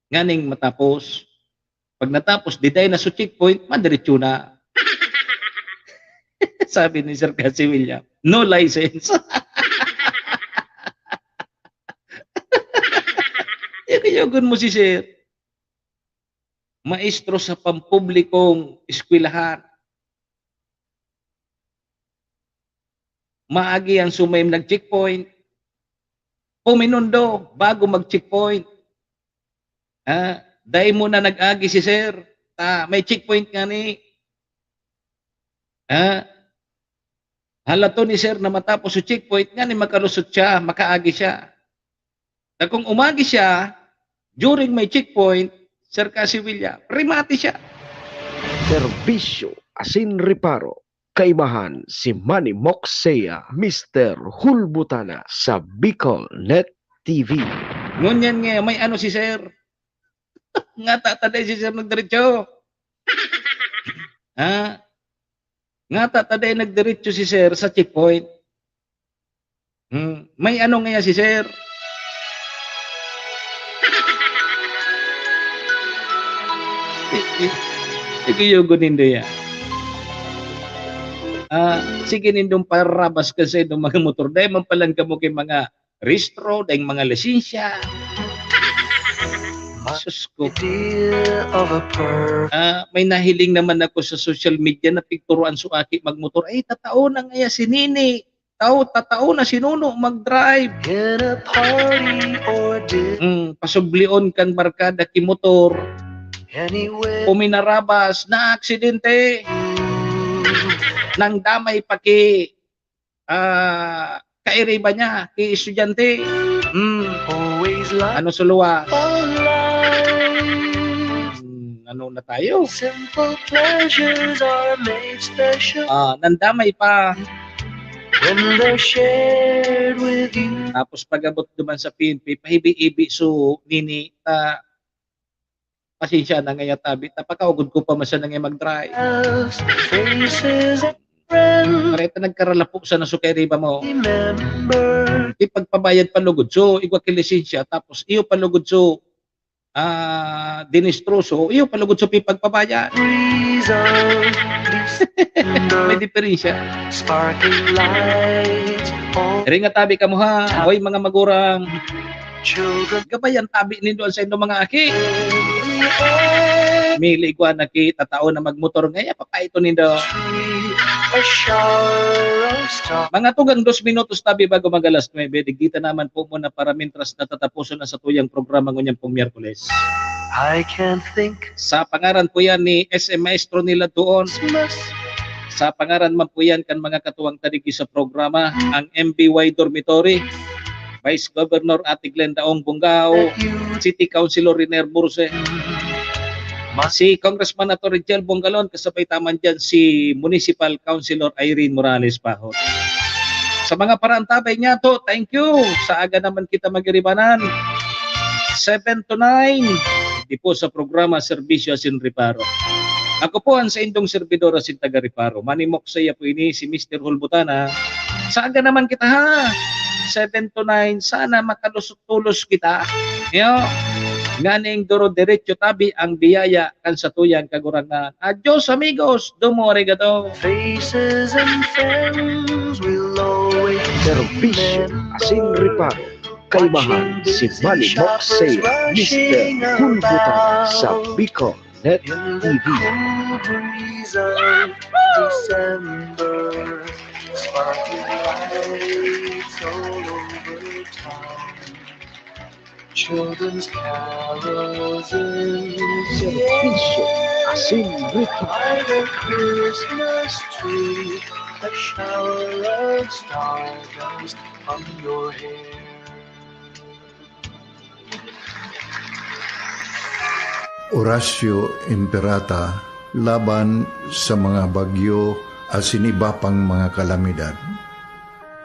nganing matapos. Pag natapos, diday na so checkpoint, madiretso na. Sabi ni Sir Cassie William, "No license." Yugo-yugon mo si Sir. Maestro sa pampublikong eskwelahan. Maagi ang sumay nag-checkpoint. Puminundo bago mag-checkpoint. Ah, dai mo na nag-agi si sir. Ta, may checkpoint nga ni. Ah, halaton ni sir na matapos sa checkpoint nga ni makalusot siya, makaagi siya. Na kung umagi siya, during may checkpoint, Sir Cassie William, remati siya. Serbisyo asin reparo. Kaibahan si Manny Moksey, Mister Hulbutana sa Bicol Net T V. Ngunyan nga, may ano si sir? Nga tataday si sir nagdiretso? Ha? Nga tataday nagdiretso si sir sa checkpoint? Hmm, may ano nga si sir? Ikiyugo nindo yan. Ah, sige nindong parabas kasi ng mga motor. Dahil man palang kamo kay mga rehistro, dahil mga lisensya. Sus ko. Ah, may nahiling naman ako sa social media na pigturuan su aki magmotor. Ay, tatao na ngaya si Nini. Tao, tatao na si Nuno mag-drive. In a party or dinner. Mm, pasublion kang barkada ki motor. Anywhere. Puminarabas na aksidente. Nandamay pa ki, ah, kairiba niya, ki estudyante. Hmm. Always love Ano sa luwas? Hmm, ano na tayo? Simple pleasures are made special Ah, nandamay pa. When they're shared with you. Tapos pag-abot duman sa P N P, pahibi-ibi so nini ta, pasensya na ngaya tabi ta, pakaugod ko pa man siya na ngaya mag-drive. Faces and friends Kareta nagkaralapo sa nasukairiba mo. Remember. Di pagpabayad palugod so, igwa ki lisensya, tapos iyo palugod so, ah, dinistroso, iyo palugod so pipagpabayad. May diferensya. Sparkling lights. Ring tabi kamo ha, hoy mga magurang. Children. Gabayan tabi nindo ang sa indo mga aki. Mili ko na ki tatao na magmotor ngaya, papaito nindo. A shower of stars. Mga tugang dos minutos tabi bago mag alas nuebe, digdita naman po muna para mintras natataposon na sa tuyang programa ngunyan pong Miyerkules. I can't think Sa pangaran po yan ni S M Maestro nila doon. Sa pangaran man po yan kan mga katuwang ta digdi sa programa, ang M B Y Dormitory, Vice Governor Ate Glenda Ong Bongao, City Councilor Riner Burse, si Congressman Ato Rigel Bongalon, kasabay taman dyan si Municipal Councilor Irene Morales Pahot. Sa mga parantabay niya to, thank you. Sa aga naman kita magiribanan. Seven to nine, di po sa programa Serbisyo Asin Reparo. Ako po ang sa indong servidor asin taga Reparo. Manimok saya po ini si Mister Hulbutana. Sa aga naman kita ha. Seven to nine, sana makalusot-tulos kita. Yo, nganing duro-diretso tabi ang biyaya kan sa tuyang kagurangnan. Adios, amigos. Domo arigato. Faces and friends will always Serbisyo asin reparo. Kaibahan si Manny Moxey, Mister Hulbutan sa Bicol Net T V. Cool breeze of December, sparkling lights all over town. Children's carols in the Serbisyo air. Asin reparo. By the Christmas tree, a shower of stardust on your hair. Orasyo Imperata laban sa mga bagyo asin iba pang mga kalamidad.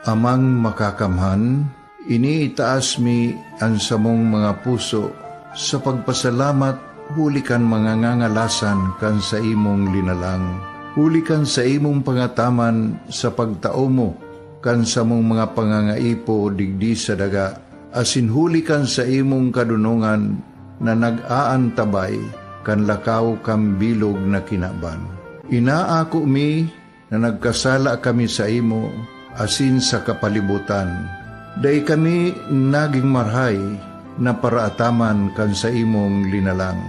Amang Makakamhan, iniitaas mi an samong mga puso sa pagpasalamat huli kan mga ngangalasan kan saimong linalang, huli kan saimong pangataman sa pagtao mo kan samong mga pangangaipo digdi sa daga, asin huli kan saimong kadonongan na nag-aantabay kan lakaw kan bilog na kinaban. Inaako mi na nagkasala kami saimo asin sa kapalibotan. Dai kami nagin marahay na paraataman kan saimong linalang.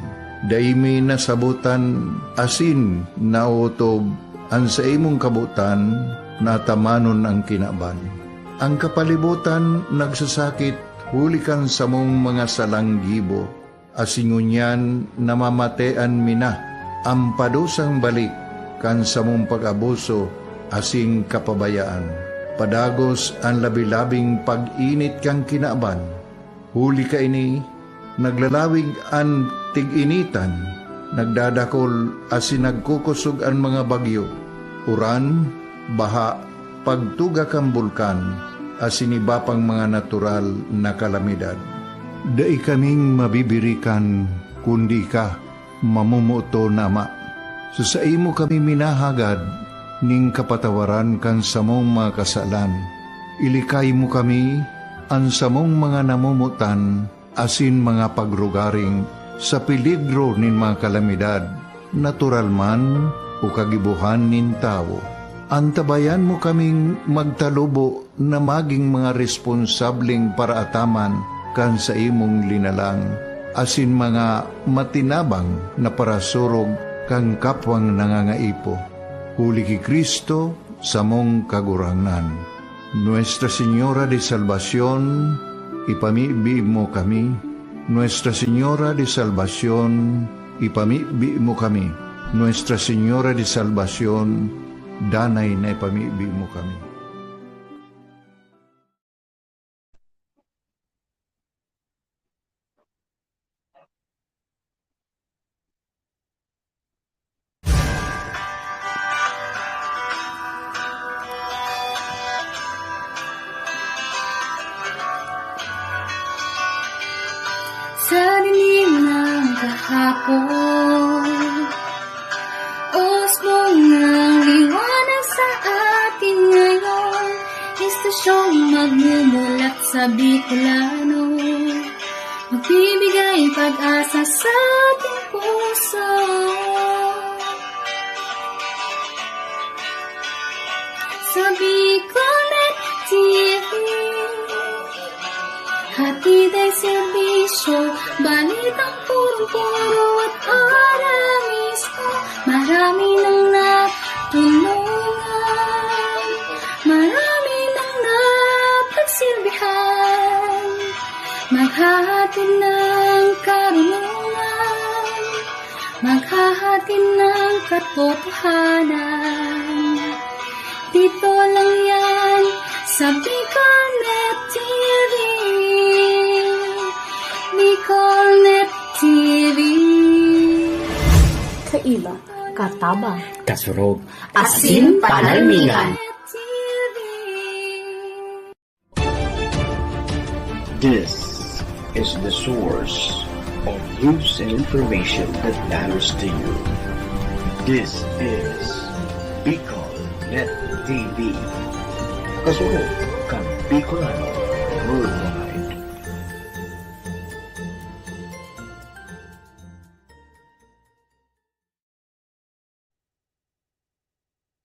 Dai mi nasabotan asin naotob an saimong kabotan na atamanon an kinaban. An kapalibotan nagsasakit huli kan samong mga salang gibo, asin ngunyan namamatean mi na an padusang balik kan samong pag-abuso asin kapabayaan. Padagos an labi-labing pag-init kan kinaban. Huli kaini, naglalawig an tig-initan, nagdadakol asin nagkukosog an mga bagyo, uran, baha, pagtuga kan bulkan, asin iba pang mga natural na kalamidad. Dai kaming mabibirikan, kundi ika, mamomoton na Ama. Sa saimo kami minahagad nin kapatawaran kan samong mga kasalan. Ilikay mo kami, an samong mga namomotan, asin mga pagrugaring sa peligro nin mga kalamidad, natural man o kagibohan nin tawo. Antabayan mo kaming magtalubo na magin mga responsableng paraataman kan saimong linalang, asin mga matinabang na parasurog kan kapwang nangangaipo. Huli ki Cristo, samong Kagurangnan. Nuestra Señora de Salvacion, ipamibi mo kami. Nuestra Señora de Salvacion, ipamibi mo kami. Nuestra Señora de Salvacion, Danay na ipamibi mo kami. Sa dilim ng kahapon, usbong ng liwanag sa atin ngayon, estasyong magmumulat sa Bicolano, magbibigay pag-asa sa ating puso. Sa Bicolnet T V, hatid ang serbisyo, balitang purong-puro at ora mismo. Marami nang natulungan, marami nang napagsilbihan, maghahatid ng karunungan, maghahatid ng katotohanan. Dito lang yan sa Bicolnet T V. Bicolnet T V. Kaiba, katabang, kasurog, asin panalmingan. T V. This is the source of news and information that matters to you. This is Bicol Net T V. Kasurog kan Bicolano, Rule